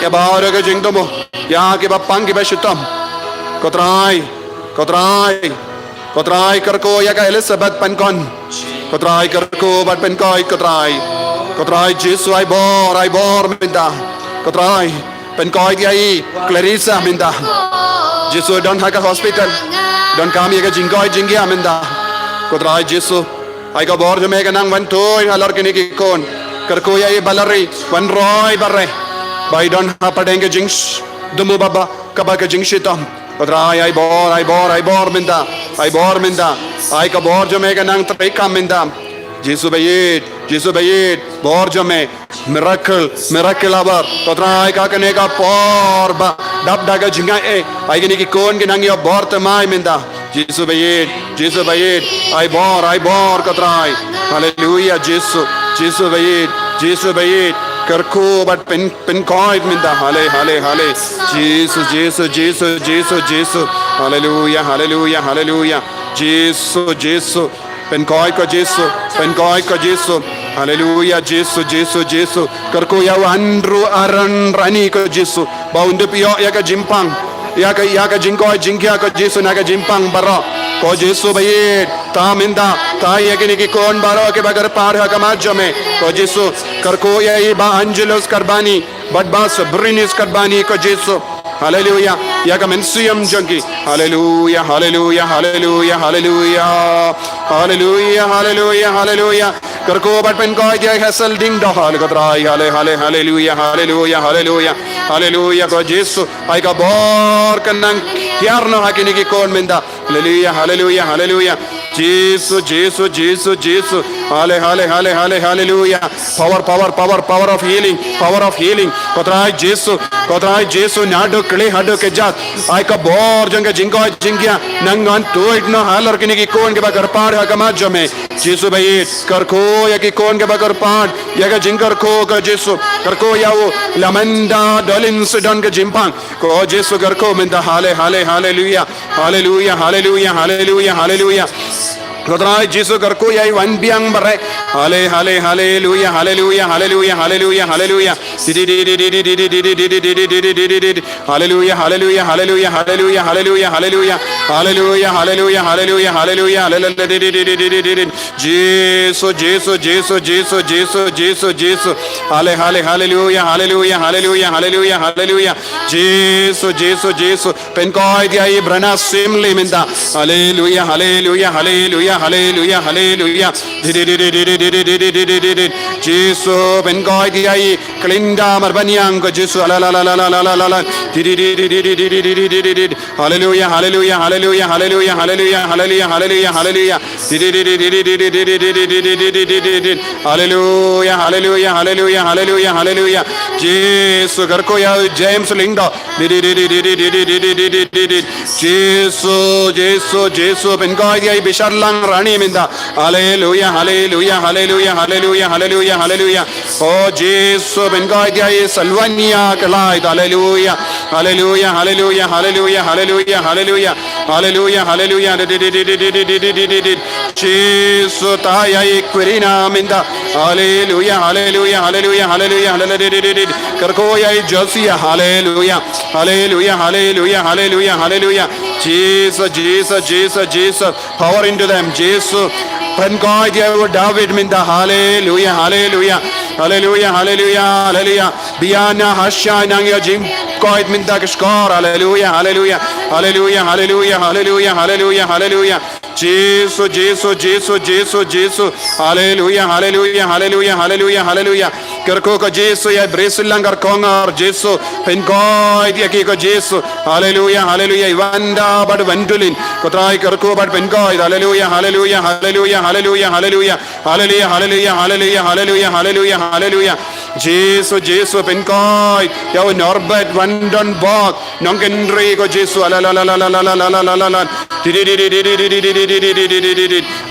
Ïa baroh ka jingthmu. Ïa kiba pang kiba shitom. Ko Trai. Ko Trai. Ko Trai kyrkhu ïa ka Elizabeth Pankon. Ko Trai kyrkhu bad pynkoit ko Trai. Ko Trai Jisu ai bor, ai bor mynta. Ko Trai pynkoit ïa i Clarissa mynta. Jisu don ha ka hospital. Donkam ïa ka jingkoit jingkhiah mynta. Ko Trai Jisu. Ai ka bor jong me ka nang wan tuid halor kine ki khun. Kyrkhu ïa i Valerie wan roi bad re. Ba i don ha pdeng ka jingthmu baba kaba ka jingshitom. Ko Trai ai bor, ai bor, ai bor mynta. Ai bor mynta. Ai ka bor jong me ka nang treikam mynta. Jisu ba ïeit, Jisu ba ïeit, bor jong me. Miracle, miracle hour. Ko Trai ka kane ka por ba dap da ka jingaiei. Ai kine ki khun ki nang ïoh bor thymmai mynta. Jisu ba ïeit, Jisu ba ïeit. Ai bor, ai bor ko Trai. Haleluia Jisu, Jisu ba ïeit, Jisu ba ïeit. Kyrkhu bad pyn pynkoit mynta. Hale, hale, hale. Jisu, Jisu, Jisu, Jisu, Jisu. Haleluia, haleluia, haleluia. Jisu, Jisu. Pynkoit ko Jisu, pynkoit ko Jisu. Haleluia Jisu, Jisu, Jisu. Kyrkhu ïa u Andrew Aaron Rani ko Jisu. Ba un dep ïoh ïa ka jingpang. Ïa ka, ïa ka jingkoit jingkhiah ko Jisu na ka jingpang baroh. Ko Jisu ba ïeit, tang mynta, tang ïa kine ki khun baroh kiba kyrpad ha khmat jong me. Ko Jisu, kyrkhu ïa i Bah Angelus Karbani. Bad Bah Sabrinis Karbani ko Jisu. Haleluia. Ïa ka mynsiem jong ki. Haleluia, haleluia, haleluia, haleluia. Haleluia, haleluia, haleluia. Kyrkhu bad pynkoit ïa i Hazel Ding Dohal ko Trai. Hale, hale, haleluia, haleluia, haleluia. Haleluia ko Jisu. Ai ka bor ka nang hiar noh ha kine ki khun mynta. Haleluia, haleluia, haleluia. Jisu, Jisu, Jisu, Jisu. Hale, hale, hale, hale, haleluia. Power, power, power, power of healing, power of healing. Ko Trai Jisu, ko Trai Jisu, naduh kli haduh kjat. Ai ka bor jong ka jingkoit jingkhiah nang wan tuid noh halor kine ki khun kiba kyrpad ha khmat jong me. Jisu ba ïeit, kyrkhu ïa ki khun kiba kyrpad ïa ka jingkyrkhu ko Jisu. Kyrkhu ïa u Lamanda Dolin Sidon ka jingpang. Ko Jisu kyrkhu mynta. Hale, hale, haleluia. Haleluia, haleluia, haleluia, haleluia. Ko Trai Jisu kyrkhu ïa i Wanbiang Bareh. Hale, hale, haleluia, haleluia, haleluia, haleluia, haleluia. Haleluia, haleluia, haleluia, haleluia, haleluia, haleluia. Hallelujah, hallelujah, hallelujah, hallelujah, hallelujah. Jisu, Jisu, Jisu, Jisu, Jisu, Jisu. Halle, halle, hallelujah, hallelujah, hallelujah, hallelujah, hallelujah. Jisu, Jisu, Jisu. Pynkoit ïa i Brenna Syiemlieh mynta. Hallelujah, hallelujah, hallelujah, hallelujah, hallelujah. Jisu, pynkoit ïa i Clinda Marbaniang ko Jisu. La, la, la, la. Hallelujah, hallelujah, hallelujah, hallelujah, hallelujah, hallelujah, hallelujah, hallelujah. Hallelujah, hallelujah, hallelujah, hallelujah, hallelujah. Jisu, kyrkhu ïa u James Lyngdoh. Jisu, Jisu, Jisu, pynkoit ïa i Bisharlang Rani mynta. Hallelujah, hallelujah, hallelujah, hallelujah, hallelujah, hallelujah. Oh Jisu, pynkoit ïa i Salwania Khlait. Hallelujah. Hallelujah, hallelujah, hallelujah, hallelujah, hallelujah. Hallelujah, hallelujah. Jisu, tah ïa i Quirina mynta. Hallelujah, hallelujah, hallelujah, hallelujah, hallelujah. Kyrkhu ïa i Josiah. Hallelujah. Hallelujah, hallelujah, hallelujah, hallelujah. Jesus, Jesus, Jesus, Jesus. Power into them, Jisu. Pynkoit ïa u David mynta. Hallelujah, hallelujah. Hallelujah, hallelujah, hallelujah. Biana Hasha nang ïa jingkoit mynta ka shkor. Hallelujah, hallelujah. Hallelujah, hallelujah, hallelujah, hallelujah, hallelujah. Jisu, Jisu, Jisu, Jisu, Jisu. Hallelujah, hallelujah, hallelujah, hallelujah, hallelujah. Kyrkhu ko Jisu ïa i Brislang Kharkongor, Jisu. Pynkoit ïa ki ko Jisu. Hallelujah, hallelujah. I Wanda bad Wendolin. Ko Trai kyrkhu bad pynkoit. Hallelujah, hallelujah, hallelujah, hallelujah, hallelujah. Hallelujah, hallelujah, hallelujah, hallelujah, hallelujah, hallelujah. Jisu, Jisu, pynkoit ïa u Norbert Vandenborg. Nongkynrih ko Jisu. La, la, la.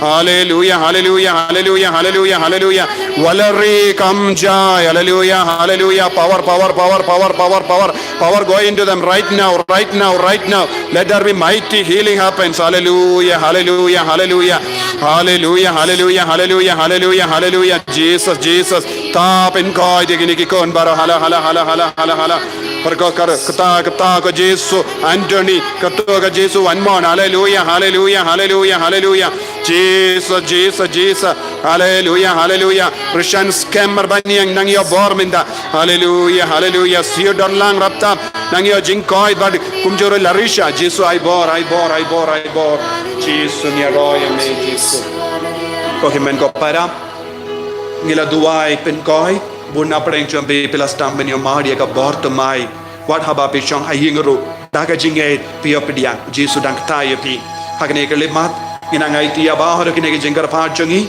Hallelujah, hallelujah, hallelujah, hallelujah, hallelujah. Valerie Kamjai. Hallelujah, hallelujah. Power, power, power, power, power, power. Power go into them right now, right now, right now. Let there be mighty healing happens. Hallelujah, hallelujah, hallelujah. Hallelujah, hallelujah, hallelujah, hallelujah, hallelujah. Jesus, Jesus. Tap in koi de gini ki kon baro. Hala, hala, hala, hala, hala, hala. Perko kar kata, kata ko Jisu. Anthony, kata ko Jisu. One more. Hallelujah, hallelujah, hallelujah, hallelujah. Jesus, Jesus, Jesus. Hallelujah, hallelujah. Rishan scammer bani yang nang yo bor minta. Hallelujah, hallelujah. Siu don lang raptap. Nang yo jingkoi bad kumjuru Larisha. Jisu ai bor, ai bor, ai bor, ai bor. Jisu nia roi ame Jisu. Ko himen ko para. Ngila duai pynkoi. Bun na pdeng chom pi pila stam ben yo mar ya ka bor tumai. Wat haba pi chong ai ying ru. Da ka jingngeit pi yo pdiang. Jisu dang ktai ya pi. Hakne ka limat. Ngina ngai ti ya ba horo kine ka jingkar pa chongi.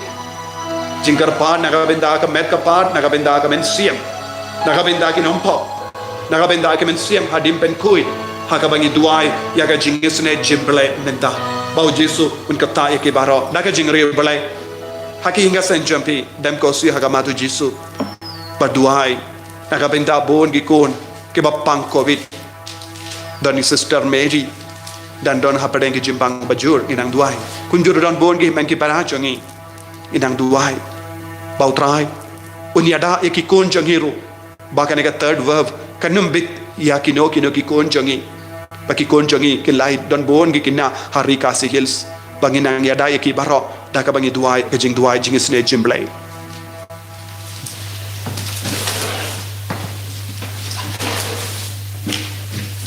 Jingkyrpad na ka bynta ka met ka pat, na ka bynta ka mynsiem, na ka bynta ki nongpop, na ka bynta ki mynsiem, hadien pynkhuid ha kaba ngi duwai ïa ka jingisynei jingblei mynta. Ba u Jisu un kata ïa ki baroh na ka jingriewblei. Ha ki ïing ka seng jong phi, dem ko siew ha ka mat u Jisu. Ba duwai na ka bynta bun ki khun kiba pang covid. Don i Sister Mary, dang don hapdeng ki jingpang bajur, ngi nang duwai. Kumjuh don bun ki hynmen ki para jong ngi. Ngi nang duwai ba U Trai un ïada ïa ki khun jong ngi ruh. Ba kane ka third wave kan ym bit ïa kino kino ki khun jong ngi. Ba ki khun jong ngi kin lah don bun ki khynnah ha Ri Khasi Hills. Ba ngi nang ïada ïa ki baroh da kaba ngi duwai ka jingduwai jingisynei jingblei.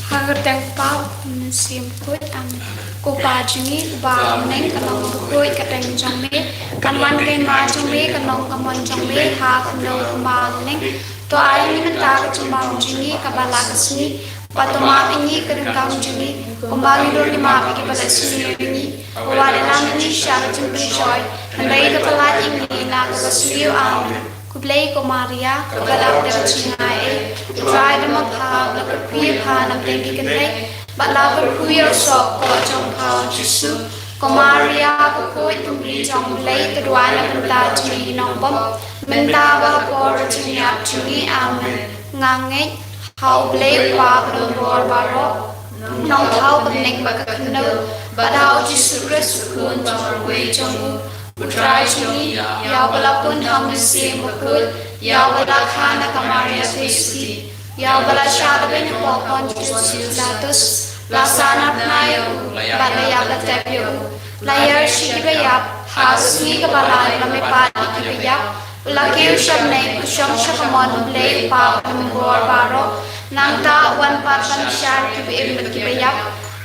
Ha ka kyrteng u Kpa, u Mynsiem Bakhuid, amen. Ko Kpa jong ngi uba ha bneng, ka long bakhuid ka kyrteng jong me, kan wan ka hima jong me, kan long ka mon jong me ha khyndew kumba ha bneng. To ai ïa ngi mynta ka jingbam jong ngi kaba la ka sngi, bad to map ïa ngi ka ryngkang jong ngi kumba ngi ruh ngi map ïa kiba leh sniew ïa ngi. Wat ïalam ïa ngi sha ka jingpynshoi, hynrei to pyllait ïa ngi na kaba sniew. Amen. Khublei ko Maria, kaba dap da ka jingaiei, U Trai u don bad pha, la kyrkhu ïa pha na pdeng ki khynnah, bad la kyrkhu ïa u soh kpoh jong pha u Jisu. Ko Maria bakhuid, ko Mari jong U Blei, to duwai na ka bynta jong ngi ki nongbymhok, mynta bad ha ka por ka jingïap jong ngi. Amen. Nga ngeit ha U Blei U Kpa ba don bor baroh, Nongthaw ka bneng bad ka khyndew, bad ha U Jisu Khrist u Khun jong U Blei jong U, U Trai jong ngi, ïa uba la pun ha U Mynsiem Bakhuid, ïa uba la kha na ka Maria Theisotti, ïa uba la shah da beiñ hapoh Pontius Pilatus, La sah na bnai ïa u bad la ïap la tep ïa u. La ïarshah ïa kiba ïap ha ka sngi kaba lai, la mihpat ïa kiba ïap. U la kiew sha bneng, u shong sha ka mon U Blei U Kpa Uba Donbor Baroh. Nangta u wan pat ban bishar ïa kiba im bad kiba ïap.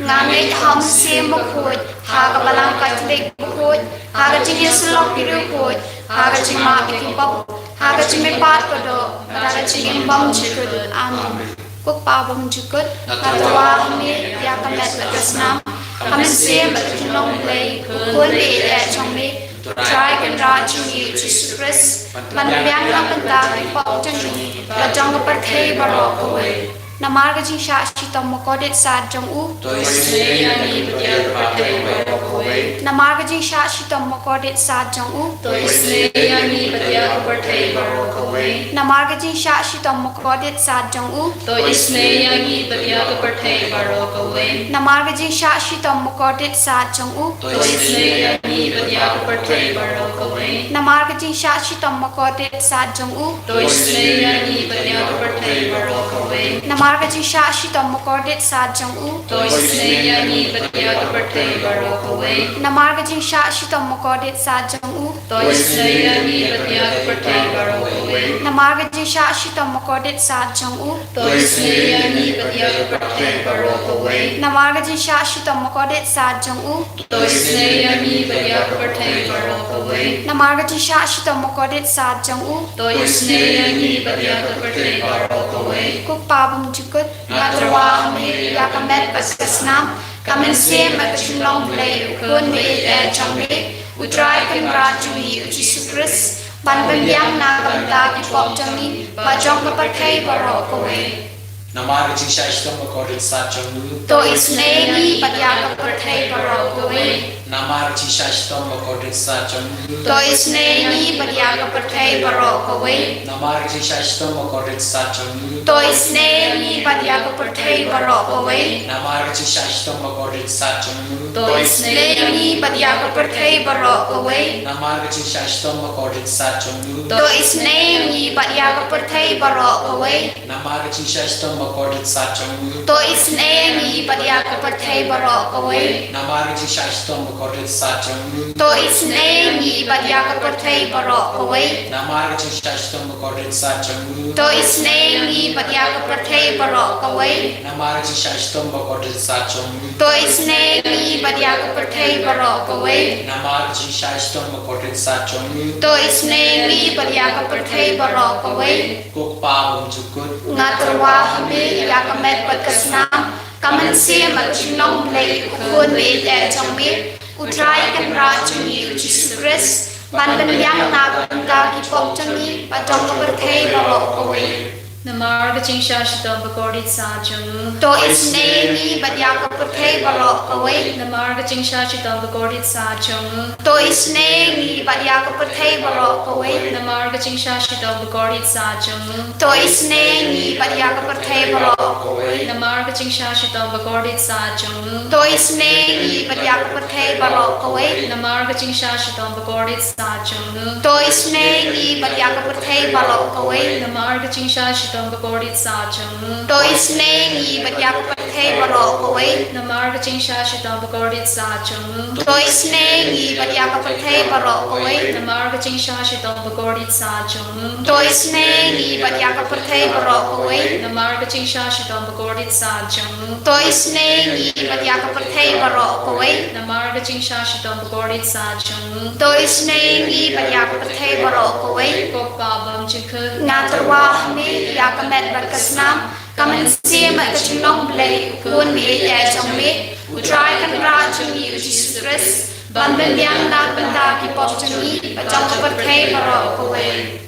Nga ngeit ha U Mynsiem Bakhuid, ha ka Balang Katholik bakhuid, ha ka jingïasyllok ki riewkhuid, ha ka jingmap ïa ki pop, ha ka jingmihpat kaba doh, ha ka jingim bymjukut. Amen. Ko Kpa bymjukut, nga tyrwa ha me ïa ka met bad ka snam, ka mynsiem bad ka jinglong Blei, U Khun ba ïeit eh jong me, U Trai Kynrad jong ngi U Jisu Khrist, ban pynbiang na ka bynta ki pop jong ngi bad jong ka pyrthei baroh kawei. Namar ka jingshah shitom bakordit sad jong u, to isynei ïa ngi bad ïa ka pyrthei baroh kawei. Namar ka jingshah shitom bakordit sad jong u, to isynei ïa ngi bad ïa ka pyrthei baroh kawei. Namar ka jingshah shitom bakordit sad jong u, to isynei ïa ngi bad ïa ka pyrthei baroh kawei. Namar ka jingshah shitom bakordit sad jong u, to isynei ïa ngi bad ïa ka pyrthei baroh kawei. Namar ka jingshah shitom bakordit sad jong u, to isynei ïa ngi bad ïa ka pyrthei baroh kawei. Namar ka jingshah shitom bakordit sad jong u, to isynei ïa ngi bad ïa ka pyrthei baroh kawei. Namar ka jingshah shitom bakordit sad jong u, to isynei ïa ngi bad ïa ka pyrthei baroh kawei. Namar ka jingshah shitom bakordit sad jong u, to isynei ïa ngi bad ïa ka pyrthei baroh kawei. Namar ka jingshah shitom bakordit sad jong u, to isynei ïa ngi bad ïa ka pyrthei baroh kawei. Namar ka jingshah shitom bakordit sad jong u, to isynei ïa ngi bad ïa ka pyrthei baroh kawei. Ko Kpa bymjukut, nga tyrwa ha me ïa ka met bad ka snam, ka mynsiem bad ka jinglong Blei, U Khun ba ïeit eh jong me, U Trai Kynrad jong ngi U Jisu Khrist, ban pynbiang na ka bynta ki pop jong ngi bad jong ka pyrthei baroh kawei. Namar ka jingshah shitom bakordit sad jong u, to isynei ïa ngi bad ïa ka pyrthei baroh kawei. Namar ka jingshah shitom bakordit sad jong u, to isynei ïa ngi bad ïa ka pyrthei baroh kawei. Namar ka jingshah shitom bakordit sad jong u, to isynei ïa ngi bad ïa ka pyrthei baroh kawei. Namar ka jingshah shitom bakordit sad jong u, to isynei ïa ngi bad ïa ka pyrthei baroh kawei. Namar ka jingshah shitom bakordit sad jong u, to isynei ïa ngi bad ïa ka pyrthei baroh kawei. Namar ka jingshah shitom bakordit sad jong u, to isynei ïa ngi bad ïa ka pyrthei baroh kawei. Namar ka jingshah shitom bakordit sad jong u, to isynei ïa ngi bad ïa ka pyrthei baroh kawei. Namar ka jingshah shitom bakordit sad jong u, to isynei ïa ngi bad ïa ka pyrthei baroh kawei. Namar ka jingshah shitom bakordit sad jong u, to isynei ïa ngi bad ïa ka pyrthei baroh kawei. Namar ka jingshah shitom bakordit sad jong u, to isynei ïa ngi bad ïa ka pyrthei baroh kawei. Ko Kpa bymjukut, nga tyrwa ha me ïa ka met bad ka snam, ka mynsiem bad ka jinglong Blei, U Khun ba ïeit eh jong me, U Trai Kynrad jong ngi U Jisu Khrist, ban pynbiang na ka bynta ki pop jong ngi bad jong ka pyrthei baroh kawei. Namar ka jingshah shitom bakordit sad jong u, to isynei ïa ngi bad ïa ka pyrthei baroh kawei. Namar ka jingshah shitom bakordit sad jong u, to isynei ïa ngi bad ïa ka pyrthei baroh kawei. Namar ka jingshah shitom bakordit sad jong u, to isynei ïa ngi bad ïa ka pyrthei baroh kawei. Namar ka jingshah shitom bakordit sad jong u, to isynei ïa ngi bad ïa ka pyrthei baroh kawei. Namar ka jingshah shitom bakordit sad jong u, to isynei ïa ngi bad ïa ka pyrthei baroh kawei. Namar ka jingshah shitom bakordit sad jong u, to isynei ïa ngi bad ïa ka pyrthei baroh kawei. Namar ka jingshah shitom bakordit sad jong u, to isynei ïa ngi bad ïa ka pyrthei baroh kawei. Namar ka jingshah shitom bakordit sad jong u, to isynei ïa ngi bad ïa ka pyrthei baroh kawei. Namar ka jingshah shitom bakordit sad jong u, to isynei ïa ngi bad ïa ka pyrthei baroh kawei. Namar ka jingshah shitom bakordit sad jong u, to isynei ïa ngi bad ïa ka pyrthei baroh kawei. Ko Kpa bymjukut, nga tyrwa ha me ïa ka met bad ka snam, ka mynsiem bad ka jinglong Blei, U Khun ba ïeit eh jong me, U Trai Kynrad jong ngi U Jisu Khrist, ban pynbiang na ka bynta ki pop jong ngi bad jong ka pyrthei baroh kawei.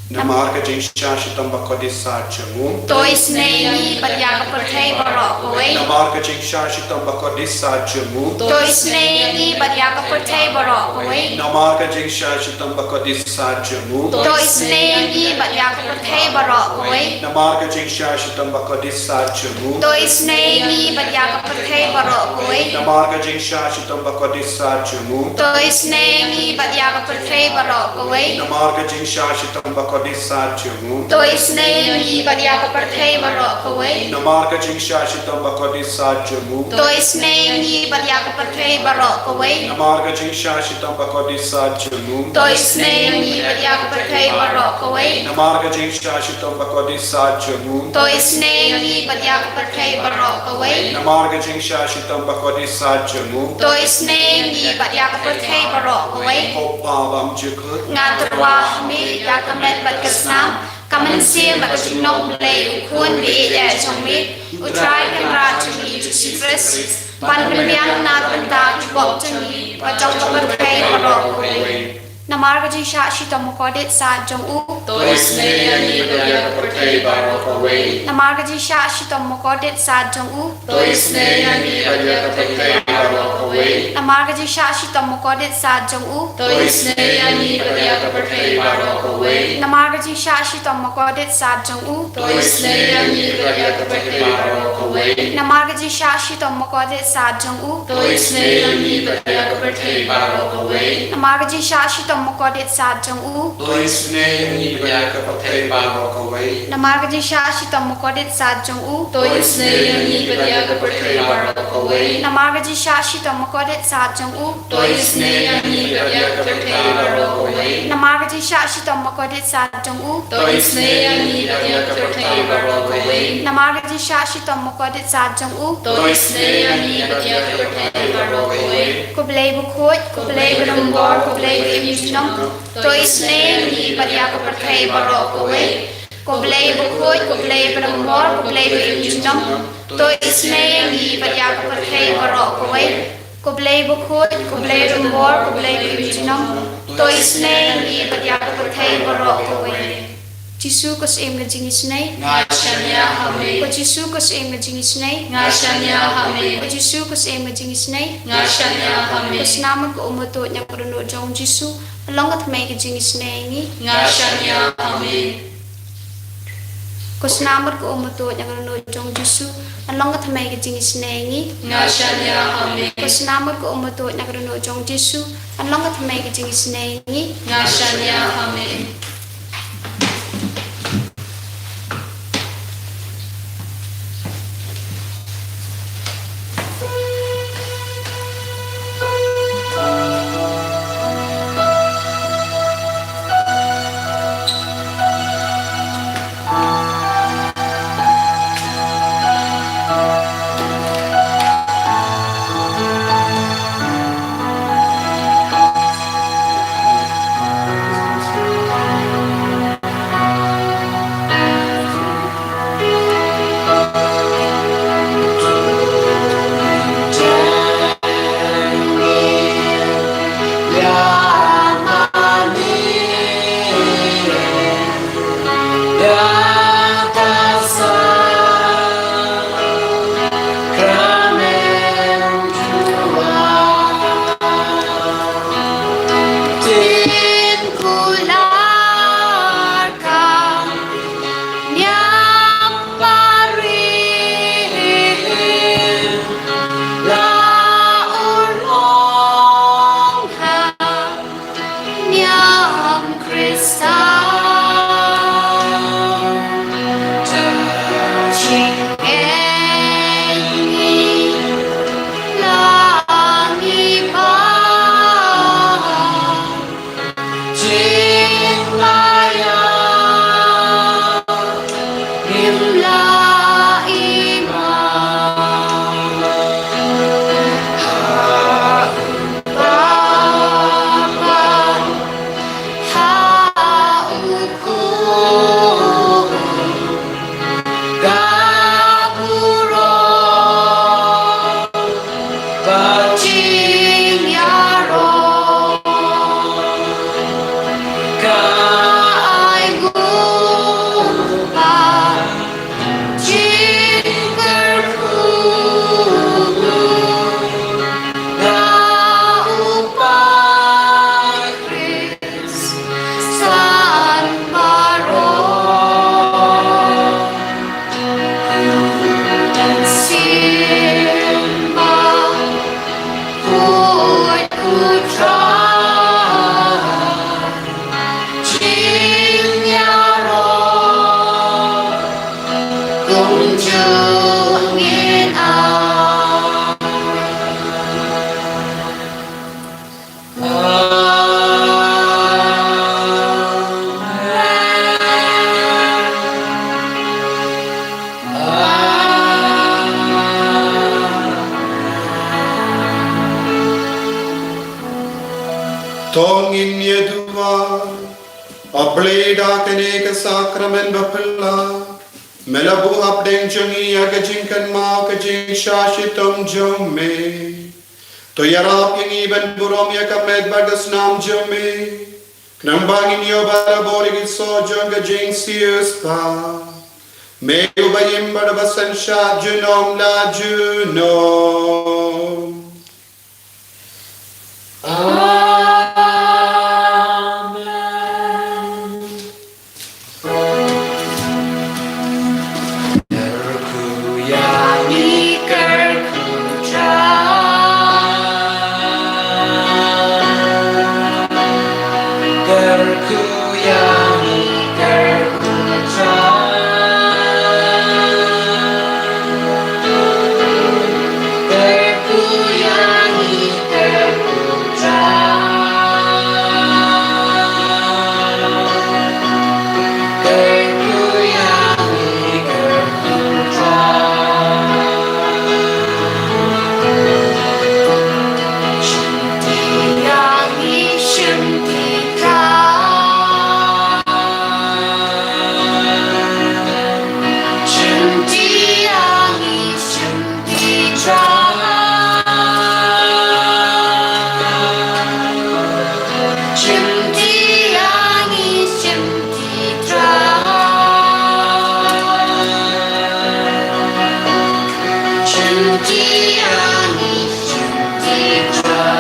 Namar ka jingshah shitom bakordit sad jong u, to isynei ïa ngi bad ïa ka pyrthei baroh kawei. Namar ka jingshah shitom bakordit sad jong u, to isynei ïa ngi bad ïa ka pyrthei baroh kawei. Namar ka jingshah shitom bakordit sat jong u, to isynei ïa ngi bad ïa ka pyrthei baroh kawei. Namar ka jingshah shitom bakordit sat jong u, to isynei ïa ngi bad ïa ka pyrthei baroh kawei. Namar ka jingshah shitom bakordit sat jong u, to isynei ïa ngi bad ïa ka pyrthei baroh kawei. Namar ka jingshah shitom bakordit sat jong u, to isynei ïa ngi bad ïa ka pyrthei baroh kawei. Namar ka jingshah shitom bakordit sat jong u, to isynei ïa ngi bad ïa ka pyrthei baroh kawei. Namar ka jingshah shitom bakordit sat jong u, to isynei ïa ngi bad ïa ka pyrthei baroh kawei. Namar ka jingshah shitom bakordit sat jong u, to isynei ïa ngi bad ïa ka pyrthei baroh kawei. Namar ka jingshah shitom bakordit sat jong u, to isynei ïa ngi bad ïa ka pyrthei baroh kawei. Ko Pa bymjukut, ngan tyrwa ha me ïa ka met bad ka snam, ka mynsiem bad ka jinglong Blei u Khun ba ïeit eh jong me, U Trai Kynrad jong ngi Jisu Khrist, ban pynbiang na ka bynta ki pop jong ngi bad jong ka pyrthei baroh kawei. Namar ka jingshah shitom bakordit sat jong u, to isynei ïa ngi bad ïa ka pyrthei baroh kawei. Namar ka jingshah shitom bakordit sat jong u, to isynei ïa ngi bad ïa ka pyrthei baroh kawei. Namar ka jingshah shitom bakordit sat jong u, to isynei ïa ngi bad ïa ka pyrthei baroh kawei. Namar ka jingshah shitom bakordit sat jong u, to isynei ïa ngi bad ïa ka pyrthei baroh kawei. Namar ka jingshah shitom bakordit sat jong u, to isynei ïa ngi bad ïa ka pyrthei baroh kawei. Namar ka jingshah shitom bakordit sat jong u, to isynei ïa ngi bad ïa ka pyrthei baroh kawei. Namar ka jingshah shitom bakordit sat jong u, to isynei ïa ngi bad ïa ka pyrthei baroh kawei. Namar ka jingshah shitom bakordit sat jong u, to isynei ïa ngi bad ïa ka pyrthei baroh kawei. Namar ka jingshah shitom bakordit sat jong u, to isynei ïa ngi bad ïa ka pyrthei baroh kawei. Namar ka jingshah shitom bakordit sat jong u, to isynei ïa ngi bad ïa ka pyrthei baroh kawei. Ko Blei bakhuid, ko Blei badonbor, ko Blei ba im junom, to isynei ïa ngi bad ïa ka pyrthei baroh kawei. Ko Blei bakhuid, ko Blei badonbor, ko Blei ba im junom, to isynei ïa ngi bad ïa ka pyrthei baroh kawei. Ko Blei bakhuid, ko Blei badonbor, ko Blei ba im junom, to isynei ïa ngi bad ïa ka pyrthei baroh kawei. Jisu ko Syiem ka jingisynei, nga shaniah ha me. Ko Jisu ko Syiem ka jingisynei, nga shaniah ha me. Ko Jisu ko Syiem ka jingisynei, nga shaniah ha me. Ko Snam Mut ka Umtuid na ka dohnud jong u Jisu, long ka thymmei ka jingisynei ïa ngi, nga shaniah ha me. Ko Snam Mut ka Umtuid na ka dohnud jong u Jisu, long ka thymmei ka jingisynei ïa ngi, nga shaniah ha me. Ko Snam Mut ka Umtuid na ka dohnud jong u Jisu, long ka thymmei ka jingisynei ïa ngi, nga shaniah ha me. To ngin ïa duwai. A Blei, da kane ka sakramen bapla me la buh hapdeng jong ngi ïa ka jingkynmaw ka jingshah shitom jong me. To ïarap ïa ngi ban burom ïa ka met bad ka snam jong me, khnang ba ngin ïoh barabor ïa ki soh jong ka jingsiewspah. Me uba im bad uba synshar junom la junom. Amen. Kyrkhu ïa ngi, kyrkhu Trai. Kyrkhu ïa ngi, kyrkhu Trai. Kyrkhu ïa ngi, kyrkhu Trai. Kyrkhu ïa ngi, kyrkhu Trai. Shim ti ïa ngi, shim ti Trai. Shim ti ïa ngi, shim ti Trai. Shim ti ïa ngi, shim ti Trai. Shim ti ïa ngi, shim ti Trai.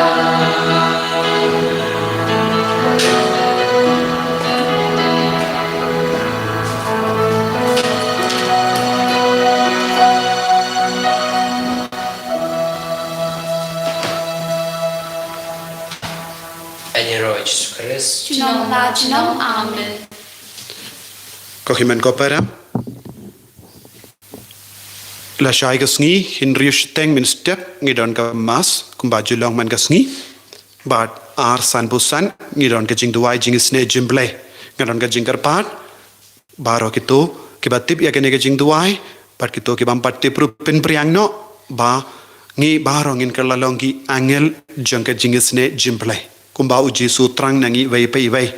Ha ïing u Jisu Khrist. Junom la junom. Amen. Ko hynmen ko para, lashai ka sngi, hynriew shiteng mynstep ngi don ka Mass kumba ju long man ka sngi. Bad ar sanphew san ngi don ka jingduwai jingisynei jingblei. Nga don ka jingkyrpad baroh kito kiba tip ïa kane ka jingduwai bad kito ki bym pat tip ruh, pynpriang noh ba ngi baroh ngin kylla long ki angel jong ka jingisynei jingblei, kumba u Jisu u thrang na ngi iwei pa iwei,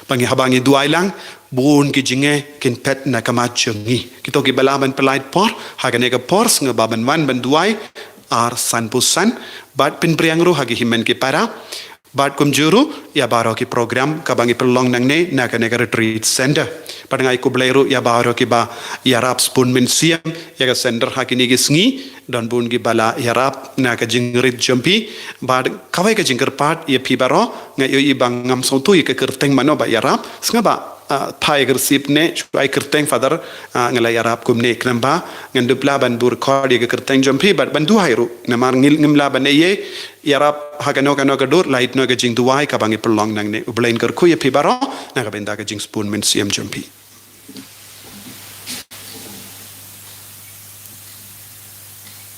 ba ngi haba ngi duwai lang, bun ki jingeh kin phet na ka mat jong ngi. Kito kiba lah ban pyllait por ha kane ka por sngewbha ban wan ban duwai ar sanphew san bad pynpriang ruh ha ki hynmen ki para. Bad kumjuh ruh ïa baroh ki program kaba ngi pynlong nangne na kane ka retreat center. Bad nga ai khublei ruh ïa baroh kiba ïarap spoon mynsiem ïa ka center ha kine ki sngi. Don bun kiba la ïarap na ka jingrit jong phi. Bad kawei ka jingkyrpad ïa phi baroh, nga ïohi ba ngam sngewthuh ïa ka kyrteng mano ba ïarap, sngewbha, ah, phai ka receipt ne shu ai kyrteng, Father, ah, nga la ïarap kumne, khnang ba ngan dup lah ban buh record ïa ka kyrteng jong phi bad ban duwai ruh. Namar ngim lah ban ïa ïarap ha kano kano ka dur, lait noh ka jingduwai kaba ngi pynlong nangne. U Blei un kyrkhu ïa phi baroh na ka bynta ka jingspoon mynsiem jong phi.